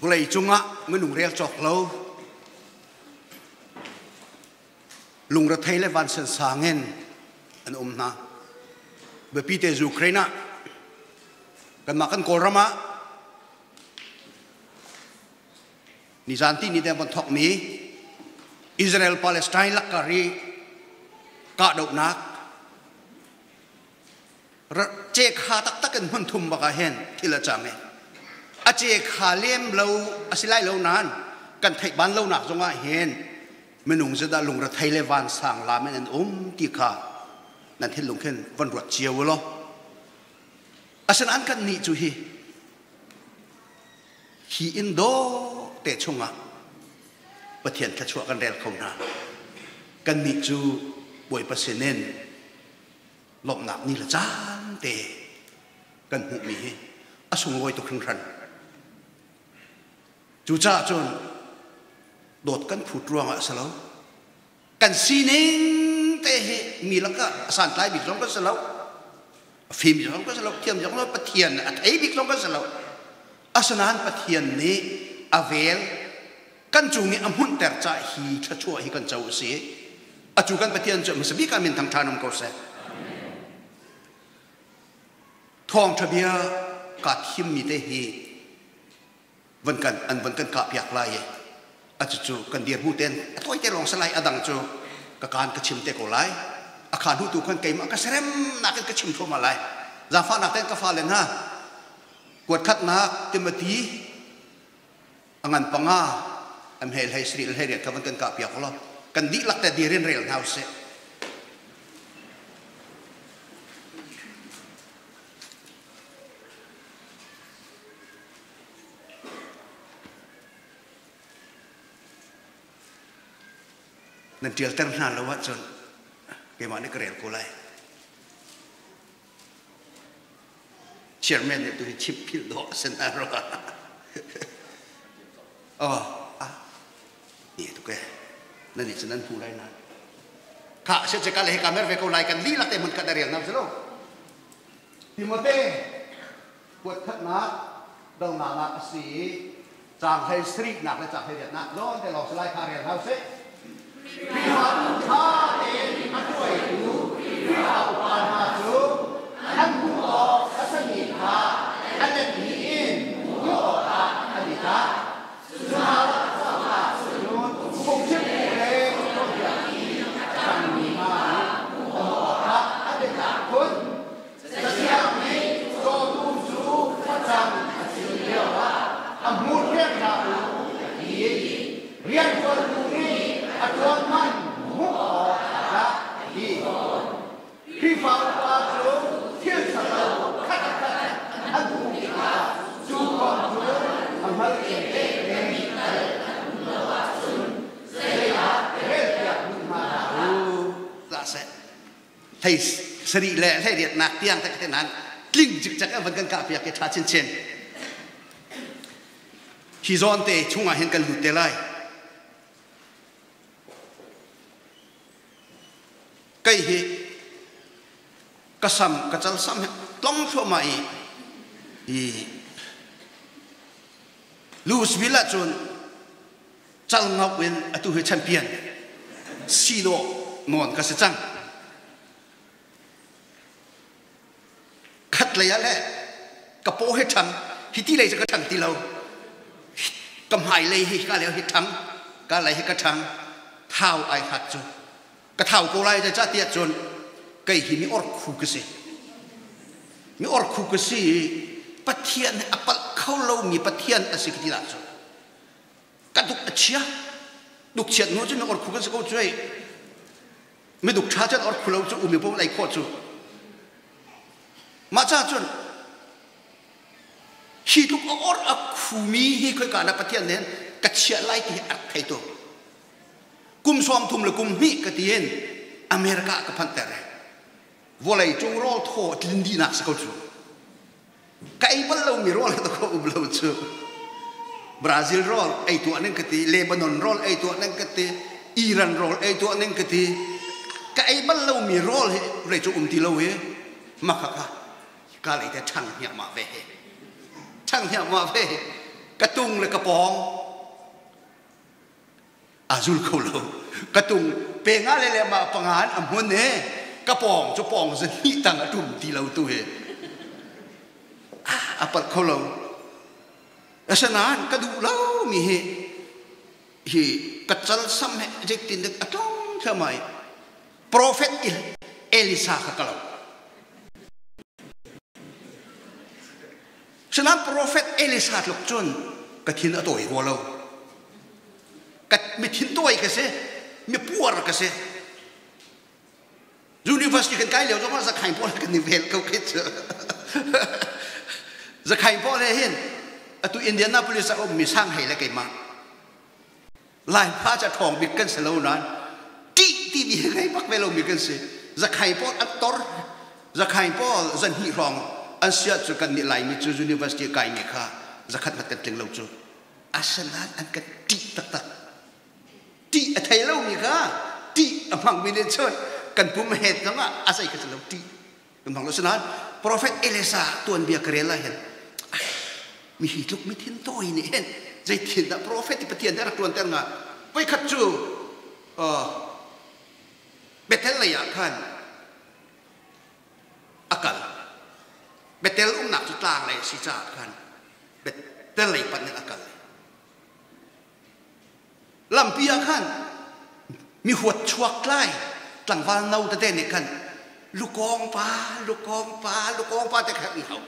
Vawlei cungah minung rel cawk lo lungrethei le vansan sang in an um hna. Biapi te Ukraine ah kanmah kan Kawlram ah nizan ti ni te von thokmi Israel Palestine lakkar i kahdohnak Cekha taktak in hmun thum bak ah hin thil a cang i a cekha lem lo a si lai lo nain kan theih ban lonak zongah hin minung zeidah lungrethei le vansang lam in an um ti kha nan thinlung khin von ruat cio u law. Asinain kan nih cu hi hi inn dawh te chungah Pathian thluachuah kan rel kho hna. Kannih cu Bawipa sinin lawmhnak ni le caan te kan hmuhmi hi a sunglawi tuk hringhran. Cucaah cun dawt kan phut ruangah a si lo. Kan sining te hi mi lakah a santlai bik zong kan si lo. A fim zong kan si lo, thiam zong lo, Pathian a thei bik zong kan si lo. Asinain Pathian nih a vel kan cung i a hmunhter ca hi thluachuah hi kan co a si. Atu kan Pathian cu hmasa bik ah min thang ṭhan um ko seh. Thawngṭha bia kaa thimmi te hi van kan an van kan kah piak lai i a cucu kan dir hnu ten a tawi te lawng salai a dang cu ka kaan ka chim te ko lai a kha hnu tu khan keimah ka serem nak in ka chim thluahmah lai zaangfahnak ten ka fale hna kuat khatnak Timothy a ngan panga am hei hlei sri hlei riat kha van kan kah piak law kan dihlak te dir in rel hna usih. Nan ṭialter hna lo ahcun keimah nih ka rel ko lai. Chairman nih tu hi chim philh dawh a si na rua. Oh, ah, ni tuk e. Nan nih cun nan hmu lai na. Kha, se che ka le he ka mer ve ko lai kan lilak te mun ka rel nam selo. Timote, kuat khatnak dal nak a si i caang hlei sarihnak le caang hlei riatnak lawn te lawng si lai kha rel hna usih. Khrihfabu ṭha tein a hruaitu Khrihfa upa hna cu an hmuh awk a sami kha a letmi in hmuh awkah an i tlak. Cun phungchimtu le cawnpiak a cangmi hna nih hmuh awkah an i tlak khun. Cathiang nih cawtum cu facang a cin lioah a hmur piak hlah u a ti. Rianṭuantu nih a ṭuan man hmuh awk a tlak a ti. Khrihfa upa cu thil ṭhalo khatkhat an hmuh tikah cu kong cu a hngalh tein zeiah relpiak duh hna hlah u. Hlah seh. Hlei sarih le hlei riatnak tiang te te nan tling cikcek an van kan kah piak i ṭha chinchin. Hi zawn te chungah hin kan lut te lai. Kei hi ka sam ka cal sam hi tlong thluahmah i i Louisville ah cun cal ngauh in atu hi champion si dawh nawn ka si cang. Khat lei ah le ka paw hi ṭhang hi ti lei cu ka ṭhang ti lo. Ka hmai lei hi ka lei hi ṭhang ka lei hi ka ṭhang thau ai hlat cu ka thau ko lai zeicah tiah cun kei hi mi orkhu ka si. Mi orkhu ka si i Pathian he a palh kho lomi Pathian a si ka ti ahcun ka duk a chia duk chiat hnu cun mi orkhu kan si ko cuai mi duk ṭha cun orkhu lo cu umi pum lei khawh cu mah ca cun hi tluk a or a khumi hi khoika na Pathian nih ka chiah lai ti hi a rak thei tu kum 30 le kum hnih ka ti in America ka phanh ter vawlei cung rawl thaw tlin dihnak si ko cu ka ei bal lomi rawl he ka um lo cu Brazil rawl ei tuah ning ka ti Lebanon rawl ei tuah ning ka ti Iran rawl ei tuah ning ka ti ka ei bal lomi rawl hi vawlei cu um ti lo hi maka ka ka lei te ṭhang hniahmah ve he ṭhang hniahmah ve he. Ka tung le ka pawng a zul kho lo. Ka tung pe nga le le ma pangan a hmun e ka pawng cu pawng zahnih tang a tum ti lo tu hi a palh kho lo. Asinain ka duh lo mi hi hi ka cal sam he zeitin dik a tlong thluahmah i Prophet Elisa kha ka lo. Sinain Prophet Elisa tluk cun ka thin a tawi rua lo. Ka mi thin tawi ka si, mi puar ka si. University kan kai lio zongah zakhain pawl kan i vel ko khi cu. Zakhain pawl he hin atu Indianapolis ah ummi Shanghai le keimah Laipa ca ṭhawng bik kan si lo nain ṭih timi hi ngei bak ve lomi kan si. Zakhai pawl an tor. Zakhai pawl zanhnih hrawng an siah cu kan nih Laimi cu university kaimi kha zakhat hmat kan tling lo cu. Asinain an kan ṭih taktak. Ṭih a thei lomi kha ṭih a hmangmi nih cun kan pum het zongah a zei ka si lo ṭih. Kan hmang lo. Asinain Prophet Elisa tuanbia ka rel ah hin mi hi tluk mi thin tawi nih hin zeitin dah prophet i Pathian nih a rak ṭuanter hnga? Voikhat cu Bethel lei ah khan a kal. Bethel umnak cu tlang lei a si caah khan Bethel lei panh in a kal. Lampi ah khan mi huat chuak tlai tlangval no tete nih khan lukawng pa lukawng pa lukawng pa te khan an hau.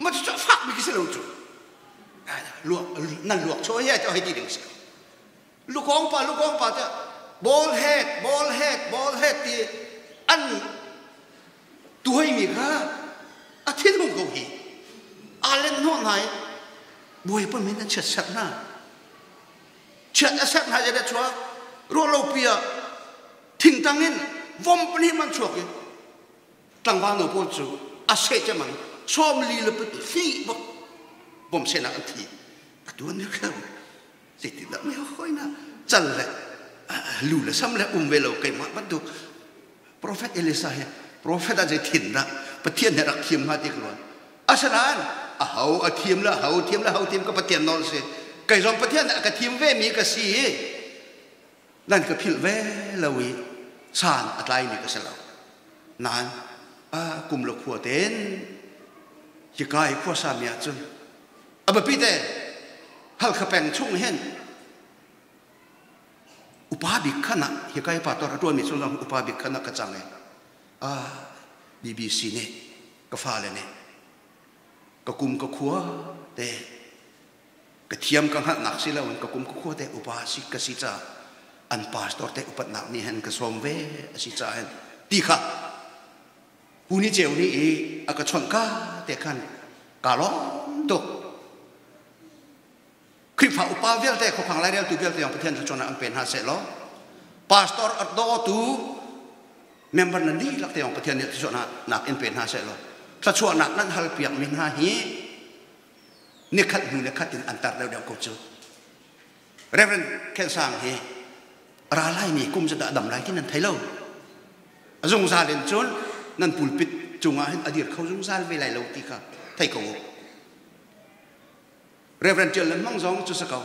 Ma cu fak mi khi si lo cu. Luak nan luak chaw hi ai hei ti ding si. Lukawng pa lukawng pa te ball head ball head ball head ti an tuaimi kha a thinhung ko hi. Aa len hnawh hna i Bawipa min an chiatserh hna. Chiat a serh hna i a chuak. Ruahlopi ah thingtang in vom pahnih man chuak i tlangval no pawl cu a seh cemang 40 le pahnih bak bom sehnak an thi. A tuan ni kho zeitindah mei hoi na cal le lu le sam le um ve lo keimah bantuk Prophet Elisa hi prophet ah zeitin dah Pathian he rak thiam hnga ti ka ruat. Asinain a ho a thiam le ho thiam le ho thiam ka Pathian nawl si. Kei zong Pathian nih a ka thim ve mi ka si i nan ka philh ve lo i san a tlaimi ka si lo. Nain kum le khua tein hika i khuasa mi ahcun a biapi te Halkha peng chung hin Upa bik khan ah hika i pastor a ṭuanmi chung zong upa bik khan ah ka cang i BBC nih ka fale nih ka kum ka khua te ka thiam ka hngalhnak si loin ka kum ka khua te upa si ka si caah an pastor te upatnak nih hin ka sawm ve a si caah hin ti kha Pu Ni Ceu nih i a ka chawnh ka te khan kaa lawm tuk. Khrihfa upa vialte khuaphang laireltu vialte zong Pathian thluachuahnak an pe hna seh law pastor a dawtu member nan dihlak te zong Pathian nih thluachuahnak in pe hna seh law thluachuahnak nan hal piak mi hna hi nikhat hnu nikhat in an tar deuhdeuh ko cu. Reverend Khen Sang hi ra lai mi kum zadah dam lai ti nan thei lo. A zungzal in cun nan pulpit cungah hin a dir kho zungzal ve lai lo ti kha thei ko u. Reverend Ṭial lengmang zong cu si ko.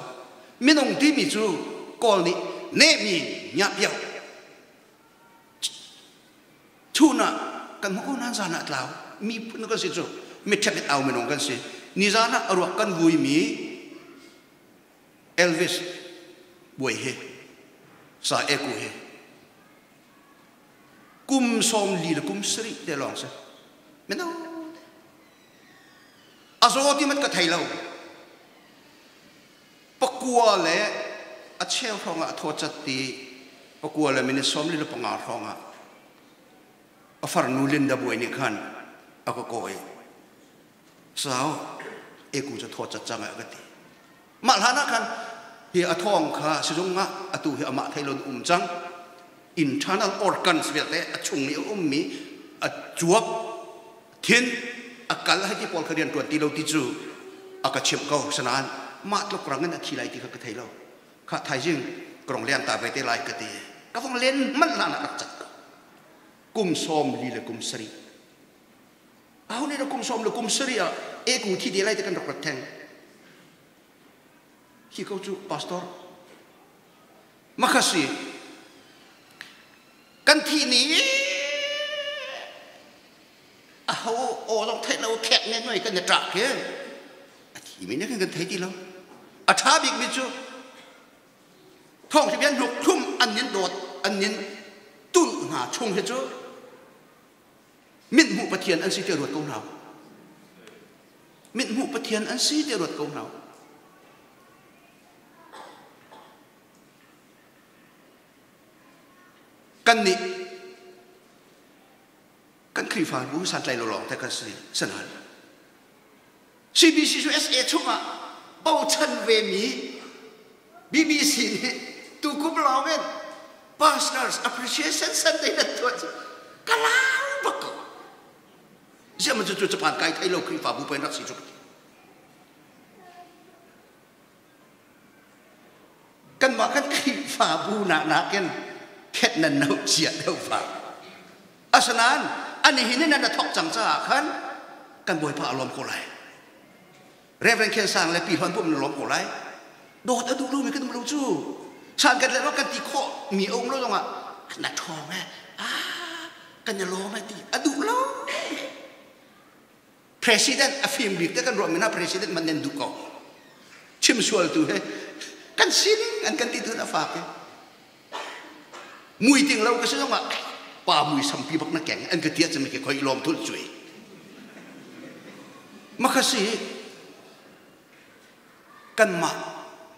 Minung timi cu Kawl nih nehmi ngiahpiau chun ah kan hmu ko nain zan ah tlau miphun kan si cu mitṭhep in au minung kan si. Nizan ah a ruak kan vuimi Elvis Buai hi sa eku hi kum 40 le kum 70 te lawng si. Mino A zaw ti mat ka thei lo. Pakua le a cheu hrawng ah a thaw cat ti pakua le minute 45 hrawng ah a farnu Linda Buai nih khan a ka kawi. Sau eku cu thaw cat cang ah ka ti. Mah hlan ah khan hi a thawng kha sizung ah atu hi amah thei lon um cang. Internal organs vialte a chung i a ummi a cuap thin a kal hei ti pawl kha rian ṭuan ti lo ti cu a ka chimh ko. Sanain mah tluk rang in a thi lai ti kha ka thei lo. Kha thaizing ka rong leng ta ve te lai ka ti. Ka vong len manh hlan ah rak cat ko. Kum 40 le kum 70. Aho nih dah kum 47 ah eku thi te lai te kan rak rat theng. Khi ko cu pastor. Makhasi kan thi ni a ho aw zong theih lo khek nge noi kan i ṭah khi a thi mi ne kan kan thei ti lo. A ṭha bik mi cu thong hi bian hnuk thlum an nin dawt an nin tulh hna chung hi cu mithmuh Pathian an si ti ruat ko hna. Mithmuh Pathian an si ti ruat ko hna. Kan nih kan Khrihfabu santlai lo lawng te kan si sanan. CBC USA chungah bochan ve mi BBC nih tukum lawng in Pastors Appreciation Sunday nan tuah cu ka lau bak ko. Ziah man cu cu Japan kai thei lo Khrihfabu pen rak si cu. Kanmah kan Khrihfabu nak nakin khet nan no cia deuh fa. Asinain ani hin nan thok cang caah khan kan Bawipa a lawm ko lai. Reverend Khen Sang le Pi Hon Pum na lawm ko lai. Dawt a duh lomi kan um lo cu. San kan le kan ti khawh mi a um lo zongah na ṭhawng eh ah kan i lawm eh ti a duh lo. President a fim bik te kan ruah mi na president man nan duh ko. Chim sual tu he kan sining an kan ti tu na fak e. Mui ting lo ka si zongah pa mui sampi bak na keng an ka tia chami ke khoi lom thul cui. Makhasi kan mah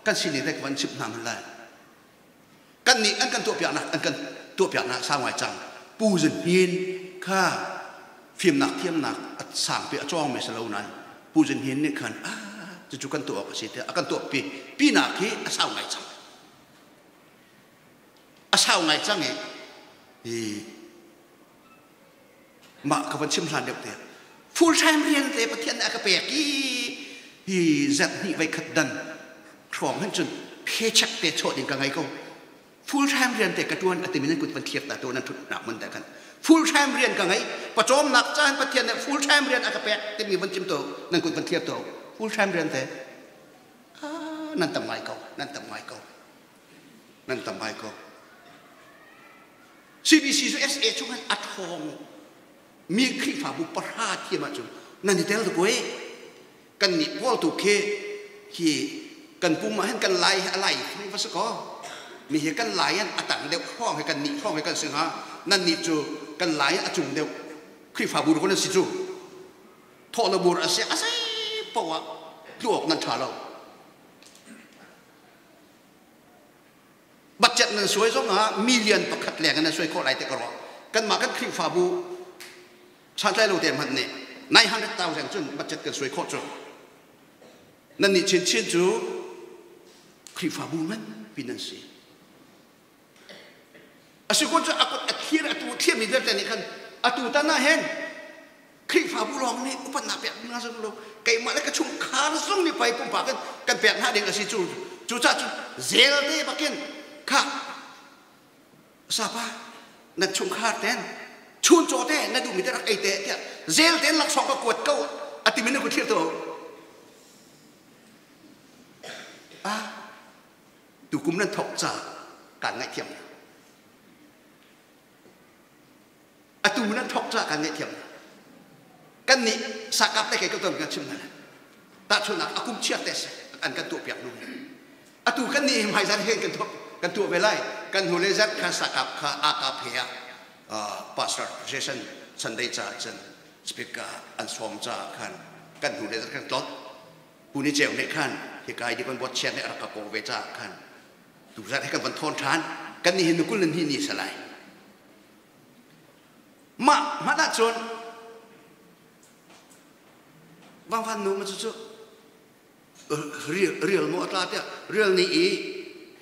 kan sining te kan chim hna man lai. Kan nih an kan tuahpiaknak an kan tuahpiaknak sau ngai cang. Pu Zin Hin kha fimnak thiamnak a sangpi a cawng mi si lo nain Pu Zin Hin nih khan ah cucu kan tuah awk a si tiah a kan tuahpi pinak hi a sau ngai cang. A sau ngai cang i hi mah ka van chim hlan deuh te full time rian te Pathian nih a ka pek i hi zet hnih voi khat dan hrawng hin cun paycheck te chuah ding ka ngei ko. Full time rian te ka tuan a timi nan kut van thliak ta to nan thut nak mun te khan full time rian ka ngei pawcawmnak caan Pathian nih full time rian a ka pek timi van chim to nan kut van thliak to full time rian te nan tam ngai ko, nan tam ngai ko, nan tam ngai ko. CBC cu SA chung hin a ṭhawng mi Khrihfabu pahra thiam ahcun nan i tel tuk oi. Kan nih pawl tu khi hi kan pum ah hin kan lai a lai fang va si kaw mi hi kan lai an a tang deuh hrawng hi kan nih hrawng hi kan si hnga. Nan nih cu kan lai a cung deuh Khrihfabu ko nan si cu. Thawh na bur a si a sei paoh ah tlu awk nan ṭha lo. Budget nan suai zong ah million pakhat leng in nan suai khawh lai te ka ruah. Kanmah kan Khrihfabu santlai lo te hmanh nih 900,000 cun budget kan suai khawh cu. Nan nih chinchin cu Khrihfabu nganpi nan si. A si kun cu a kut a thlir atu thlir mi vialte nih khan atu tan ah hin Khrihfabu lawng nih upatnak pek ding a si lo. Keimah le ka chungkhar zong nih pei pumpak in kan pek hna ding a si cu. Cucaah cun zel te bakin kha sapa nan chungkhar ten chuncaw te na duhmi te rak ei te tiah zel ten laksawng ka kuat ko a timi na ku thlir to. Ah tukum nan thok ca kaan ngaihthiam hna. Atu nan thok ca kan ngaihthiam hna. Kan nih sakap te kei ka ton kan chim hna. Tahchunhnak a kum chiat te an kan tuah piak nu. Atu kan nih hmaizan hen kan tuah kan tuah ve lai. Kan hnu le zat kha sakap kha akap he ah pastor Jason Sunday ca cun speaker an sawm ca khan kan hnu le zat kan tlot. Pu Ni Ceu nih khan hika i kan bot chiat nih a rak ka kaw ve caah khan tuzat he kan van thawn ṭhan. Kan nih hin nukul nan hi ni salai. Mah hmanh ahcun vangvan nu ma cu cu rial rial maw a tla tiah rial nih i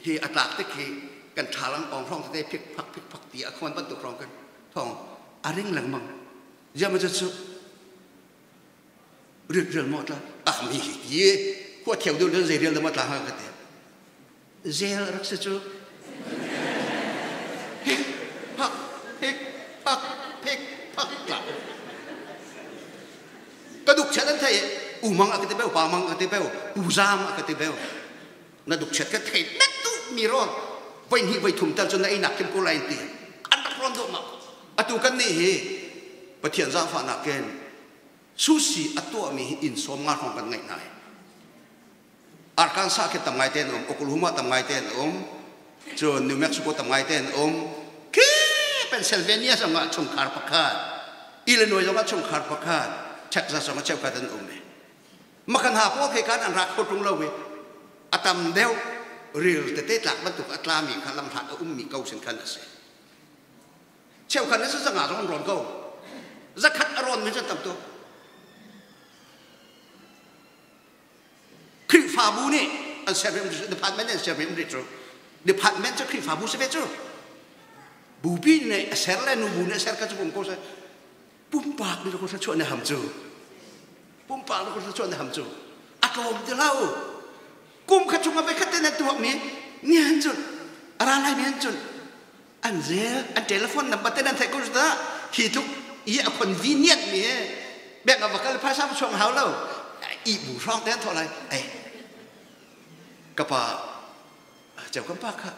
hi a tlak tik hi kan ṭhalang ong hrawng tete phik phak phik phak ti a khawn bantuk hrawng kan thawng a ring lengmang. Ziah ma cu cu rial rial maw tla tak mi hi ti khua thiau deuh le zei rial dah maw tla hnga ka ti. Zel rak si cu. Hik phak hik phak phik phak tla. Ka duk chan an thei umang a ka ti beu pa mang a ka ti beu pu zam a ka ti beu. Na duk chiat ka thei na duh mi rawl voi hnih voi thum tal cu na einak kim ko lai ti an rak rawn duh ma. Atu kan nih hi Pathian zaangfahnak in sushi a tuahmi hi inn sawm nga hrawng kan ngeih hna hi. Arkansas khi tam ngai te an um, Oklahoma tam ngai te an um, cun New Mexico tam ngai te an um. Khi Pennsylvania zong ah chungkhar pakhat, Illinois zong ah chungkhar pakhat, Texas zong ah cheukhat an um. Makan ha pawl khi kan an rak kho ṭung lo i a tam deuh ril tete tlak bantuk a tlami kha lamhlat a ummi ko sin khan a si. Cheukhat na zanga zong an rawn ko. Zakhat a rawn mi cu tam tuk. Khrihfabu nih an ser department an ser um rih cu. Department cu Khrihfabu si ve cu. Bupi nih a ser le nubu nih a ser ka cu pum ko se. Pumpak nih ko chuah ne ham cu. Pumpak nih ko chuah ne ham cu. A tlawm ti lo. Kum khat chung a ve khat te nan tuak mi ni han cun a ra lai mi han cun an zel an telephone number te nan theih ko dah hi tluk i a convenient mi he bank ah va kal phaisa va chuang hau lo i bu hrawng te an thawh lai ei ka pa cheu kam pa kha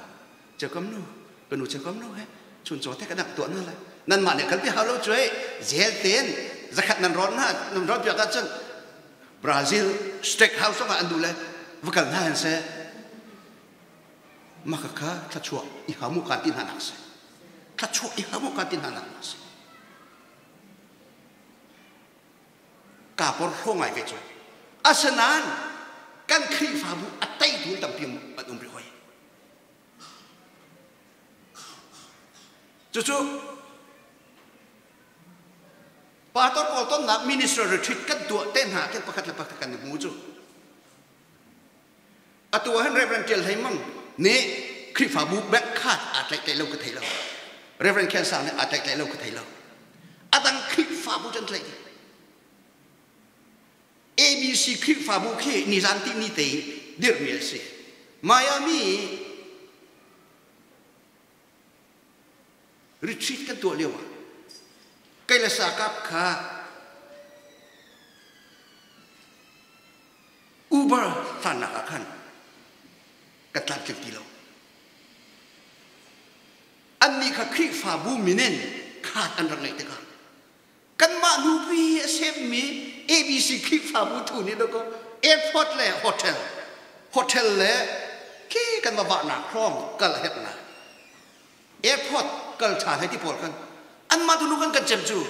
cheu kam nu ka nu cheu kam nu he chun chaw te ka nak tuah na lai nan mah nih kan pi hau lo cuai zel ten zakhat nan ron na nan ron piak ahcun Brazil steak house zongah an duh le va kal hna hen seh Maka kha thluachuah i hamu kan ti hna nak si. Thluachuah i hamu kan ti hna nak si. Ka por hro ngai ve cu. Asinain kan Khrihfabu a teitu tampi an um rih hoi. Cucu pastor pawl tonnak minister retreat kan tuah te hna khin pakhat le pakhat kan i hmu cu. Atu ah hin Reverend Tial Hlei Mang nih Khrihfabu bank card aa tlaih lo ka thei lo. Reverend Khen Sang nih aa tlaih lo ka thei lo. A dang Khrihfabu cu an tlaih dih. ABC Khrihfabu khi nizan ti ni te dirhmi a si. Miami retreat kan tuah lio ah kei le sakap kha Uber hlannak ah khan ka tlamtling ti lo. Annih kha Khrihfabu min in card an rak ngeih tikah kanmah nupi a semmi ABC Khrihfabu thu nih dakaw airport le hotel hotel le khi kan va vahnak hrawng kal a herh lai airport kal ṭha hei ti pawl khan anmah tu nu kan kan cem cu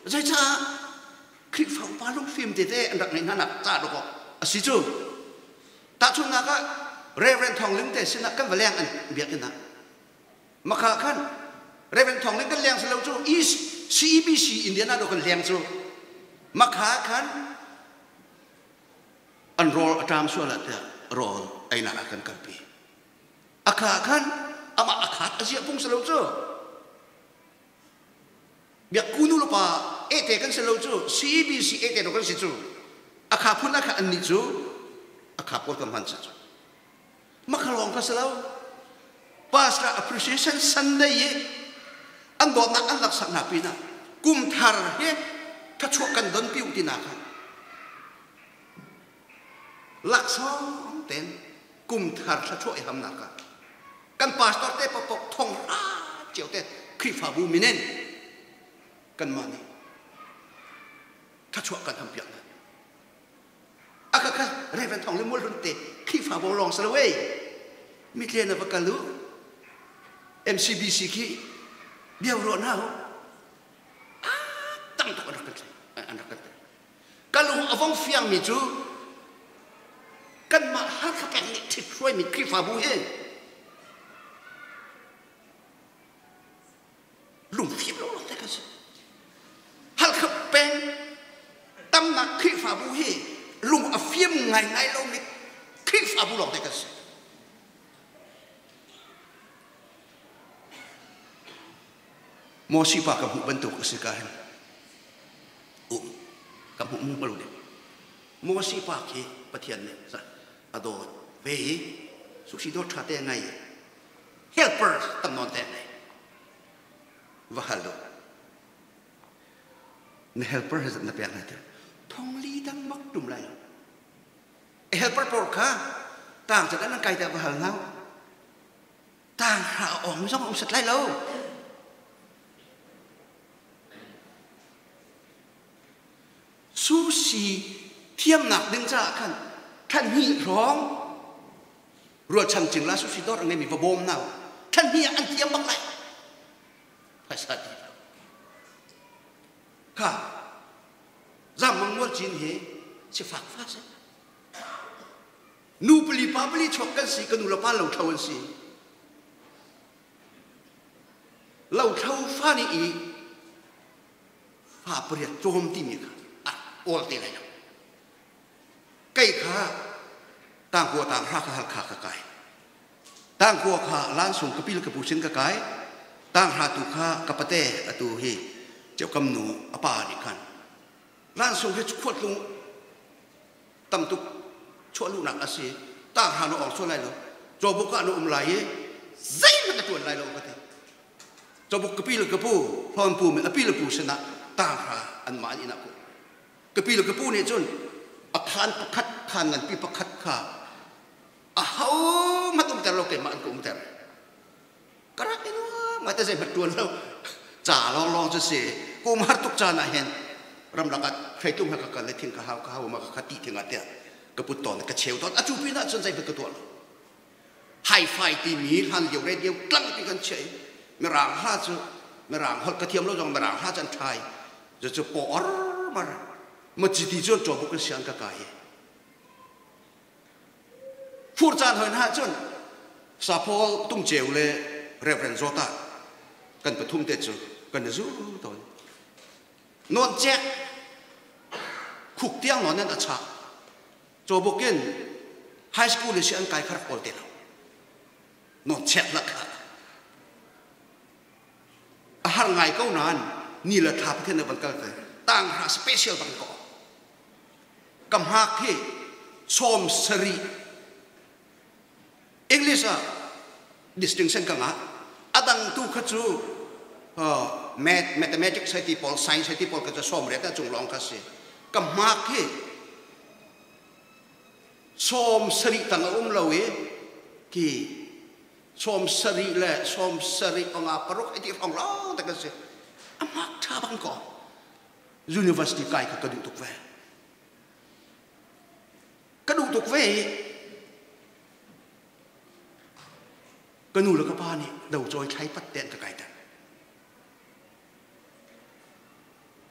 zeicah Khrihfa upa lungfim tete an rak ngeih hna nak ca dawk a si cu. Tahchunhnak ah Reverend Thawng Ling te sinah kan va leng an biakinn ah makha khan Reverend Thawng Ling kan leng si lo cu East CEBC Indiana do kan leng cu makha khan an rawl a ṭam sual ah tiah rawl einak ah kan kalpi. Akha khan amah a khat a ziah pung si lo cu. Biakku nu le pa ete kan si lo cu CBC ete lo kan si cu a kha phun ah kha annih cu a kha pawl kan hman si cu makhalawng ka si lo Pastor Appreciation Sunday i an dawtnak an laksak hna pinah kum thar hi thachuah kan don pi u ti nak laksawng ten kum thar thlachuah i hamnak ah kan pastor te paohpaoh thong ra cio te Khrihfabu minen kanmah nih thlachuah kan hampiak hna. Aka kha Reverend Thong le Mual Hlun te Khrihfabu lawng si lo ei mitlen na va kal u MCBC khi bia ruah na u tam tuk an rak kan an rak kan Ka lung a vong fiangmi cu kanmah Hakha peng nih ṭhithruaimi Khrihfabu hi lungfim lo lawngte kan si. Halkha peng tamnak Khrihfabu hi lung a fim ngaingai lomi Khrihfabu lawngte kan si. Moses pa ka hmuh bantuk a si ka hin um ka hmuh mu malu ding Moses pa khi Pathian nih a dawt ve i suksi dawt ṭha te ngai helper tam nawn te ngai va hal do na helper he na pek na te thong li dang bak tum lai lo helper pawl kha Tang cak an kai ta va hal hna. Tang hra ong zong um sat lai lo. Sushi thiamnak ding caah khan thlan hnih hrawng rualchan cingla sushi dawr a ngeimi va bawm hna thlan hnih ah an thiam bak lai. Phaisa ti lo. Kha Zaangmang Mual Cin hi sifak fa si. Nu pali pa pali chuak kan si, ka nu le pa lothlo an si. Lothlo fa nih i fa pariat cawm timi kha a awl te lai lo. Kei kha tangkua tang hra ka halkha ka kai. Tangkua kha lansung ka pil ka pu sin ka kai. Tanghra tu kha ka pate atu hi ceukam nu a pa nih khan lansung hi khuatlung tam tuk chuah luhnak a si. Tanghra na awng sual lai lo. Cawbuk ah na um lai i zeihmanh na tuan lai lo ka ti. Cawbuk ka pi le ka pu hlawn pu mi a pi le pu sinah tanghra anmah an inn ah ku. Ka pi le ka pu nih cun a khaan pakhat khaan nganpi pakhat kha ahohmanh umter lo keimah an ka umter. Ka rak i nuam ngai te zeihmanh ṭuan lo. Ca lawnglawng cu si. Kum har tuk caan ah hin ramlak ah hreitlung he ka kal i thing ka hau ka hau ma ka kha ti thing ah tiah ka put tawn ka cheu tawn. A cu pin ah cun zeihmanh ka tuah lo. Hi-fi timi hlan lio radio tlangpi kan chiah i mirang hla cu mirang holh ka thiam lo zong mirang hla cu an ṭhai. Cucu paw or mar ma chiti cun cawbuk in siang ka kai i Fur caan hoi hna cun Saphaw Tungceu le Reverend Zawta kan pathum te cu kan i zu tawn. Nawn cek khuk tiang nawn in a chah. Cawbuk in high school i si an kai kha rak awl te lo. Nawn chek la kha. A har ngai ko nain ni le thla Pathian na van kal te tang hra special bang ko. Ka hmak hi 70 English ah distinction ka ngah. A dang tu kha cu math, mathematics hei ti pawl, science hei ti pawl kha cu 80 a cung lawng kha si. Ka hmak hi 70 tang a um lo i ki 70 le 76 hei ti hrawng lawng te kan si. A hmak ṭha bang ko. University kai kha ka duh tuk ve. Ka duh tuk ve i ka nu le ka pa nih docawi thlai pat te an ka kaiter.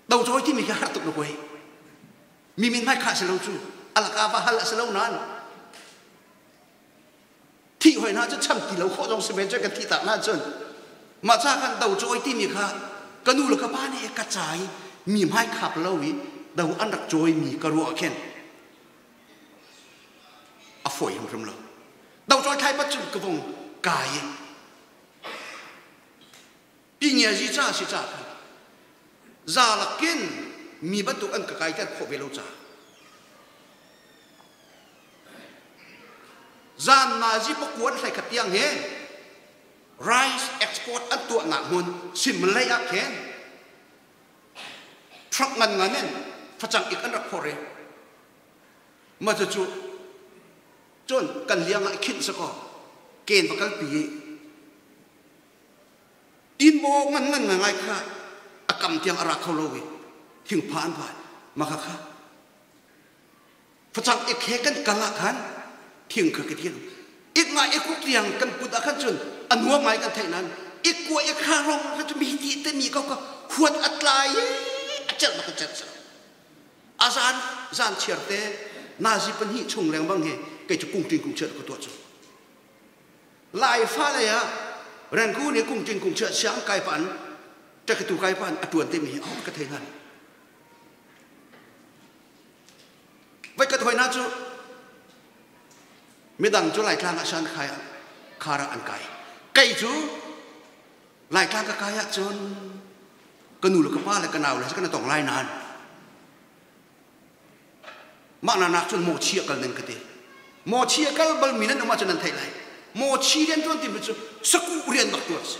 Docawi timi khi har tuk na kuai. Mi min hmai khah si lo cu alaka va hal a si lo nain Thih hoi hna cu cham ti lo khawh zong si men cu kan thih tak na cun mah ca khan do cawi timi kha ka nu le ka pa nih ka ca i mi hmai khap lo i do an rak cawi mi ka ruah khin a fawi hrimhrim lo. Do cawi thlai pat cun ka vung kai i pingiazi ca si ca khan za lakin mi bantuk an ka kaiter khawh ve lo ca Zan nazi pakuan hlei khat tiang hi rice export an tuahnak hmun Simlei ah khin truck ngan ngan in facang ik an rak phor i ma cu cun kan liang ah khinh si kaw ken va kalpi i tinbaw ngan ngan ngai kha a kam tiang a ra kho lo i thingpha an vai ma kha kha Facang ek he kan kal ah khan thing kha ka thiang. Ik nga ek uk tiang kan put ah khan cun a nuam ngai kan theih nain ik kua ek hra rong kha cu mi ti te mi ko ka huat a tlai i a celh bak a celh sa. A zan zan chiar te nazi pahnih chung lengmang hi kei cu kung ting kung chiat ka tuah cu. Lai fa lei ah Rangoon i kung ting kung chiat siang kai pan ṭekatu kai pan a ṭuan te mi hi a ka thei hna. Voikhat hoi hna cu midang cu Laitlang ah shan khai khar ah an kai. Kei cu Laitlang ka kai ahcun ka nu le ka pa le ka nau le kan tong lai nain mah na nak cun mawchi a kal ning ka ti. Mawchi a kal bal mi nan um ahcun nan theih lai. Mawchi rian tuan timi cu sakuh rian bak tuan si.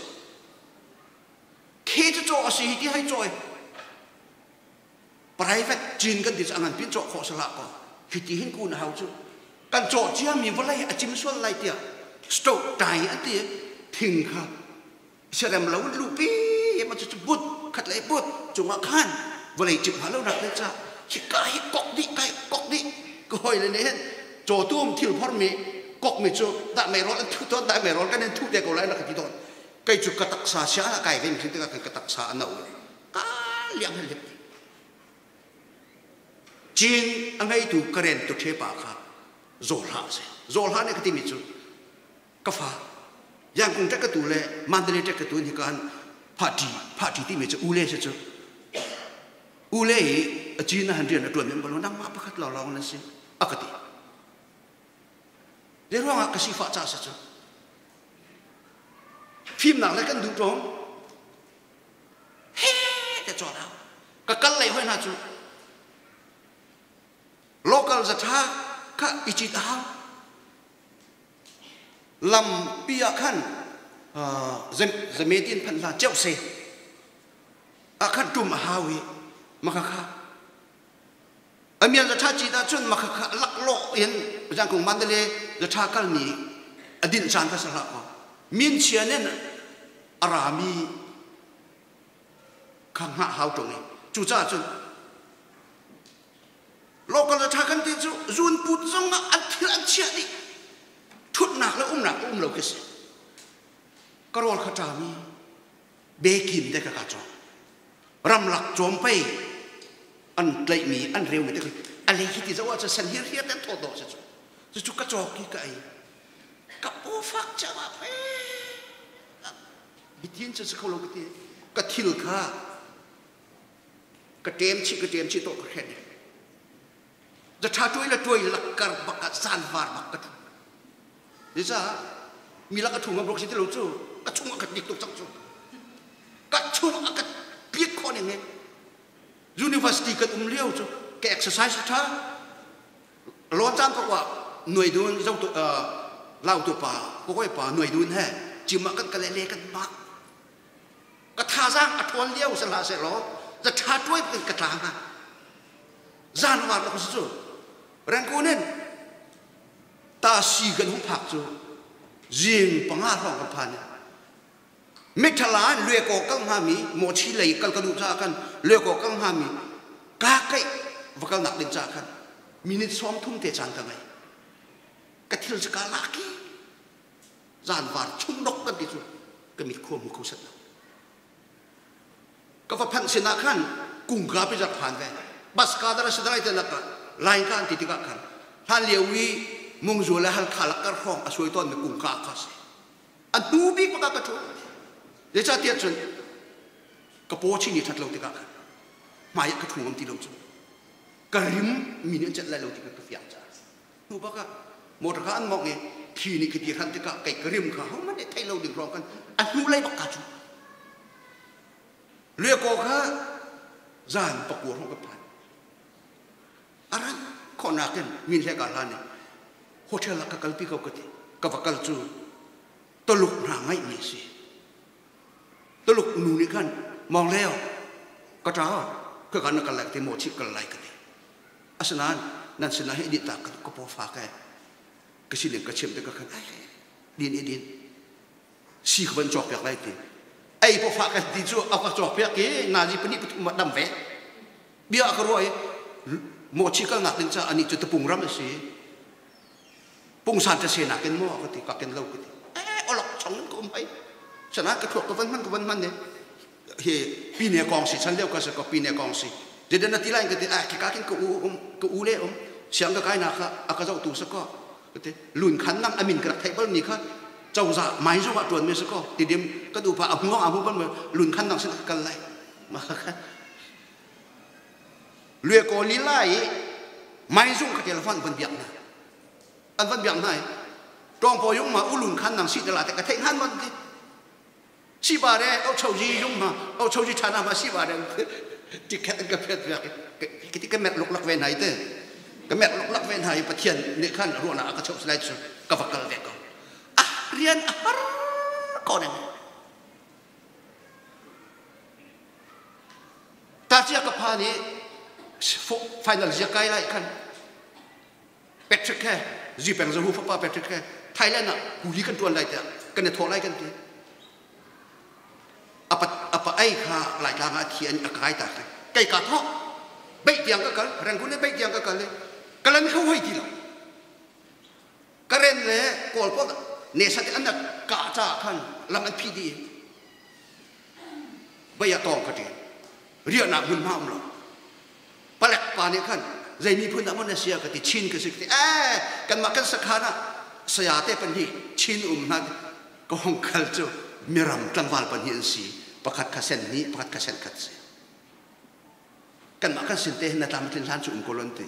Khe cu caw a si hi ti hai cawi. Private cin kan ti cu a ngan pin cawh khawh salah ko. Hiti hin kun hau cu. Kan cawh ciami vawlei a cim sual lai tiah stroke tai an ti thing kha siarem lo in luhpi ma cu but khat lei but cungah khan vawlei cim ha lo nak le ca hika hi kok dih kai kok dih ka hoi le nih hin cawtum thil phormi kokmi cu dah meirawl an thu tawn dah meirawl kan in thu te ko lai na ka ti tawn kei cu ka taksa sia ah kai vem thin tikah ka taksa a no ka liang han lip Cin a ngeitu Karen tu pa kha zaw hlah a si. Zaw hlah nih ka timi cu ka fa Yangkung ṭek ka tu le Mandalay ṭek ka tu hi kan phahṭi phahṭi timi cu ule si cu ule hi a cin a han rian a ṭuan men balo nangmah pakhat lawnglawng na si a ka ti. Zei ruangah ka sifah ca si cu fimnak le kan duh ṭawng he te cawn hau ka kal lei hoi hna cu local zatha kha i cit a hau lampi ah khan zametin phanh hla ceuh se ah khan tum a hau i maka kha amian zatha cit ah cun maka kha laklawh in zangkung mandale zatha kal ni a din caan kha sa hlah ko min chian in a rami kha hngah hau ṭung i cucaah cun local ṭha kan ti cu zunput zong ah an thil an chiah dih ṭhutnak le umnak a um lo khi si ka rawl kha ṭami bekin te ka ka cawk ramlak cawm pei an tlaihmi an reumi te a lei khi ti zoh ahcun san hirhiar te an thawt dawh si cu cucu ka cawk i ka ei ka pawfak caah pei bitin cu si kho lo ka ti ka thil kha ka ṭem chih ka ṭem chih to ka hren za ṭha tuai le tuai lakkar bak ah zanvar bak ka ṭhu Zeicah mi lak a ṭhu ngam ruk si ti lo cu ka chung a ka tlik tuk cang cu ka chung a ka tlik khawh ning hi university kan um lio cu ka exercise ṭha lawn caan ko ah nuai dun zo tu lau tu pa kokoi pa nuai dun he cim ah kan kale le kan mak ka thazaang a ṭhawn lio se hlah seh law za ṭha tuai in ka tla hnga zan war ka cu rengkun in ta si kan hung phak cu zing panga hrawng kan phan mithala in lue ko kal hnga mi mochi lei kal ka duh caah khan lue ko kal hnga mi ka keih va kal nak ding caah khan minute 30 te caan ka ngei ka thil cu ka lak i zanvar chung dok kan ti cu ka mit khua mu kho set lo ka va phanh sinah khan kungka pi zak phan ve bas ka dara sidai te laka line ka an ti tikah khan hlan lio i mungzu le halkha lakkar hrawng a suai tawn mi kungka kha si a hnu bik baka ka ṭhu zeicahtiah cun ka paw chin i ṭhat lo tikah khan hmai ah ka ṭhu ngam ti lo cu ka rim mi nih an celh lai lo ti ka fiang caah hnu bak ah motor kha an mawngh i thli nih khiti hran tikah kei ka rim kha hohmanh nih theih lo ding hrawng kan a hnu lei bak ka cu lueko kha zan pakua hrawng ka phan a ran khawhnak in min hlek ah hlan i hotel ah ka kalpi ko ka ti ka va kal cu Tuluk hna ngaihmi a si Tuluk nu nih khan mawng leo ka ṭa ka kan na kal lai ka ti maw chih kal lai ka ti asinain nan sinah hi dih ta ka paw fa ke ka sining ka chim te ka khan din i din si ka van cawk piak lai ti ei paw fa ka ti cu a ka cawk piak i nazi pahnih pathum ah dam ve bia ka ruah i mochi kalnak ding ca ani cu tapung ram a si pungsan te se nakin maw ka ti ka ken lo ka ti eh olok chong in ka um hai sana ka thuak ka van man ka van man ne hi pine kong si chan leo ka se ko pine kong si je na ti lai ka ti a ki ka kin ka u um ka u le um siang ka kai na kha a ka zo tu sa ko ka ti lun khan nang amin ka rak thei bal mi kha chawza mai zo wa tuan mi sa ko ti dim ka du pa a hmuang a hu bal lun khan nang sin ka kal lai ma kha lue ko lila i maizung ka telephone van biak hna an van biak hna i tawngpaw yung ma ulun khan nang si tala te ka theih han man ti si ba re au chau ji yung ma au chau ji thana ma si ba re ticket an ka phet biak ki ti ka met luk lak ve nai te ka met luk lak ve nai pathian nih khan ruana ka chau lai chu ka va kal ve ko ah rian a har ko ne Tacia ka phan i final zia kai lai khan Patrick he Zipeng Zahu fapa Patrick he Thailand ah kuli kan ṭuan lai tiah kan i thawh lai kan ti. Apa apa ei kha Laitlang ah a thi an a kai ta kai. Kei ka thawh. Beih tiang ka kal, Rangoon le beih tiang ka kal le kalan kho hoi ti lo. Karen le Kawl pawl ne sat an ka ca khan lam an phi dih. Bei ah tawng ka ṭial. Riahnak hmunhma um lo. Palek pa nih khan zei miphun dah maw na si a ka ti Chin ka si ka ti ee kanmah kan sakhan ah saya te pahnih Chin um hna ka hong kal cu miram tlangval pahnih an si pakhat kha sen hnih pakhat kha sen khat si kanmah kan sin te hin na tlam tlin hlan cu um ko lon ti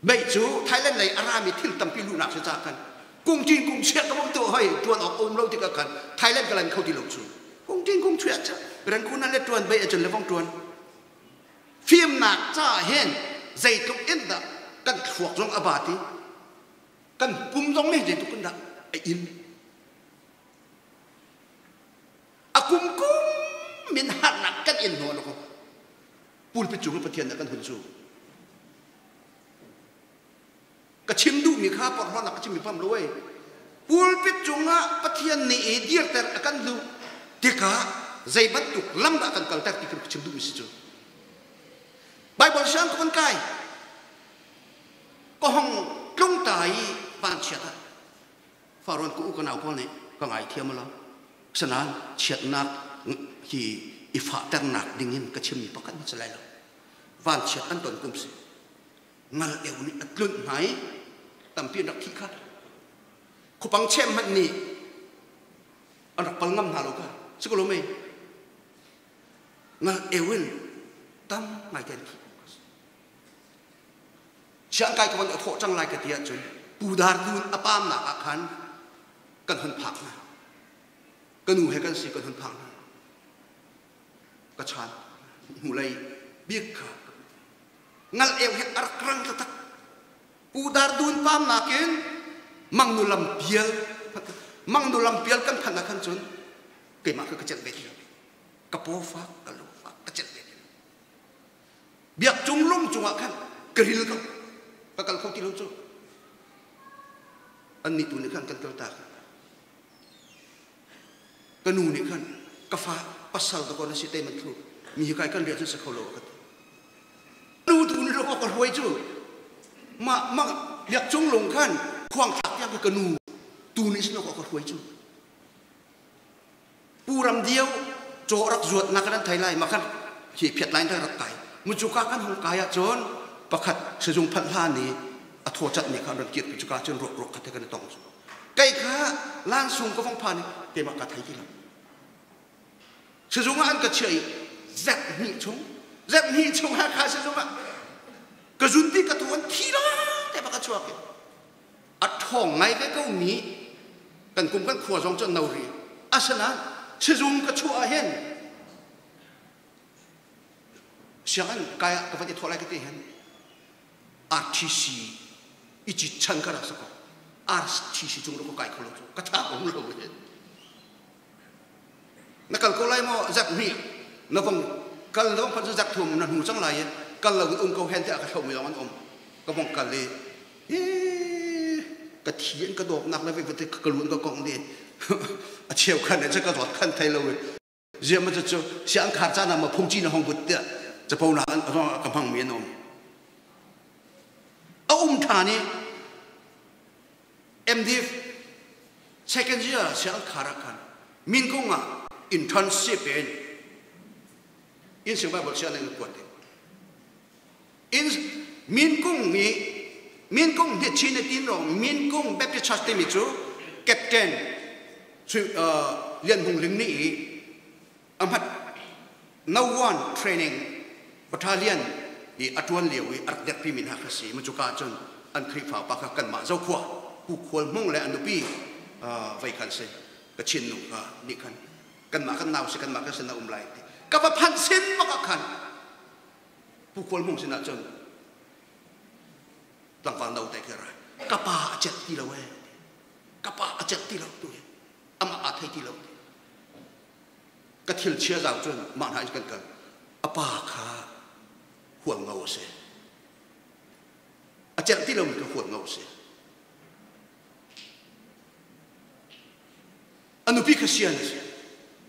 Mei cu Thailand lei a rami thil tampi luhnak si caah khan kungṭin kungchiah ka bawm tu hoi ṭuan awk um lo tikah khan Thailand ka lan kho ti lo cu kungṭin kungchuah cu Rangoon le ṭuan bei ahcun le vong ṭuan fimnak caah hin zeitluk in dah kan thluak zong a ba ti kan pum zong nih zeitluk in dah a in a kum kum in harnak kan in hnaw lo pulpit cung Pathian nih kan hun cu ka chim duhmi kha porhlawtnak ka chimmi pam lo ei pulpit cungah Pathian nih i dirter a kan duh tikah zei bantuk lam dah kan kalter ti ka chim duhmi si cu Bible siang ka kan kai ka hong tlung ta i vanchiat ah Faron ku ka nau pawl nih ka ngaithiam lo sanan chiatnak hi i fahternak dingin ka chimmi pakhat hmanh si lai lo vanchiat an ton kum si ngal eu nih a tlunh hna i tampi an rak thi kha khupang chem hmanh nih an rak pal ngam hna lo kha si ko lo mei ngal eu in tam ngai te an thi Siang kai ka von a thawh cang lai ka ti ahcun Pudar dun a paamnak ah khan kan hun phak hna. Ka nu he kan si kan hun phak hna. Ka chan hnulei bik kha ngal eu he a rak rang taktak. Pudar dun paamnak in Mangnu lam pial Mangnu lam pial kan phanh ah khan cun keimah kha ka celh ve ti lo. Ka paw fak, ka lu fak, ka celh ve ti lo. Biak cung lung cungah khan ka ril ko ka kal kho ti lo cu annih tu nih khan kan kaltak ka nu nih khan ka fa pasal dakaw na si te man thlu mi hi kai kan riah cun si kho lo ka ti nu tu nih lo ka hruai cu ma ma biak cung lung khan khuang thlak tiang ka nu tu nih sin ka hruai cu Pu Ram Dio caw rak zuat nak kan thai lai ma khan hi phiat lai rak kai mu cu ka kan hong kai ahcun pakhat sizung phanh hlan i a thaw cat mi kha an ran kir pi cuka cun ruak ruak khat kan i tong cu kei kha lan sung ka vong phan i keimah ka thei ti lo sizung ah an ka chiah i zet hnih chung zet hnih chung ha kha sizung ah ka zun ti ka tu an thi la te bak a chuak i a ṭhawng ngai ve ko mi kan kum kan khua zong cu an no rih asinain sizung ka chuah ah hin sianginn kai ah ka van i thawh lai ka ti hin RTC i cit chan ka rak si ko RTC cung ka kai kho lo cu ka tha um lo hin na kal ko lai maw zak hnih na vong kal na vong phanh cu zak thum na hnu cang lai i kal lo in um ko hen tiah ka hlomi lawng an um ka vong kal i ka thi an ka dawpnak le vete ka lu an ka kong di a cheu khan le ka dawt khan thei lo i ziam ma cu siang khar caan ah ma phungci na hong but tiah capo na an ka hmang mi an um a um than i MDF second year siang khar ah khan Minkung ah internship in in sing Bible siang in kuat in Minkung ni Minkung hi Chin tin ro Minkung Baptist Church timi cu captain Lian Hung Ling nih ahmat no one training battalion i a ṭuan lio i a rak dekpi mi hna kha si mu cuka cun an Khrihfa pa kha kanmah Zokhua Pu Khual Hmung le a nupi vei khan si ka chin nu kha nih khan kanmah kan nau si kanmah kan sin a um lai ti ka va phanh sin bak ah khan Pu Khual Hmung sinah cun tlangval no te khi ra ka pa a cet ti lo ee ka pa a cet ti lo tu hi amah aa thei ti lo ka thil chia zau cun mah hna in kan kal a pa kha hualngo a si a celh ti lomi ka huat ngo si. A nupi kha sian a si.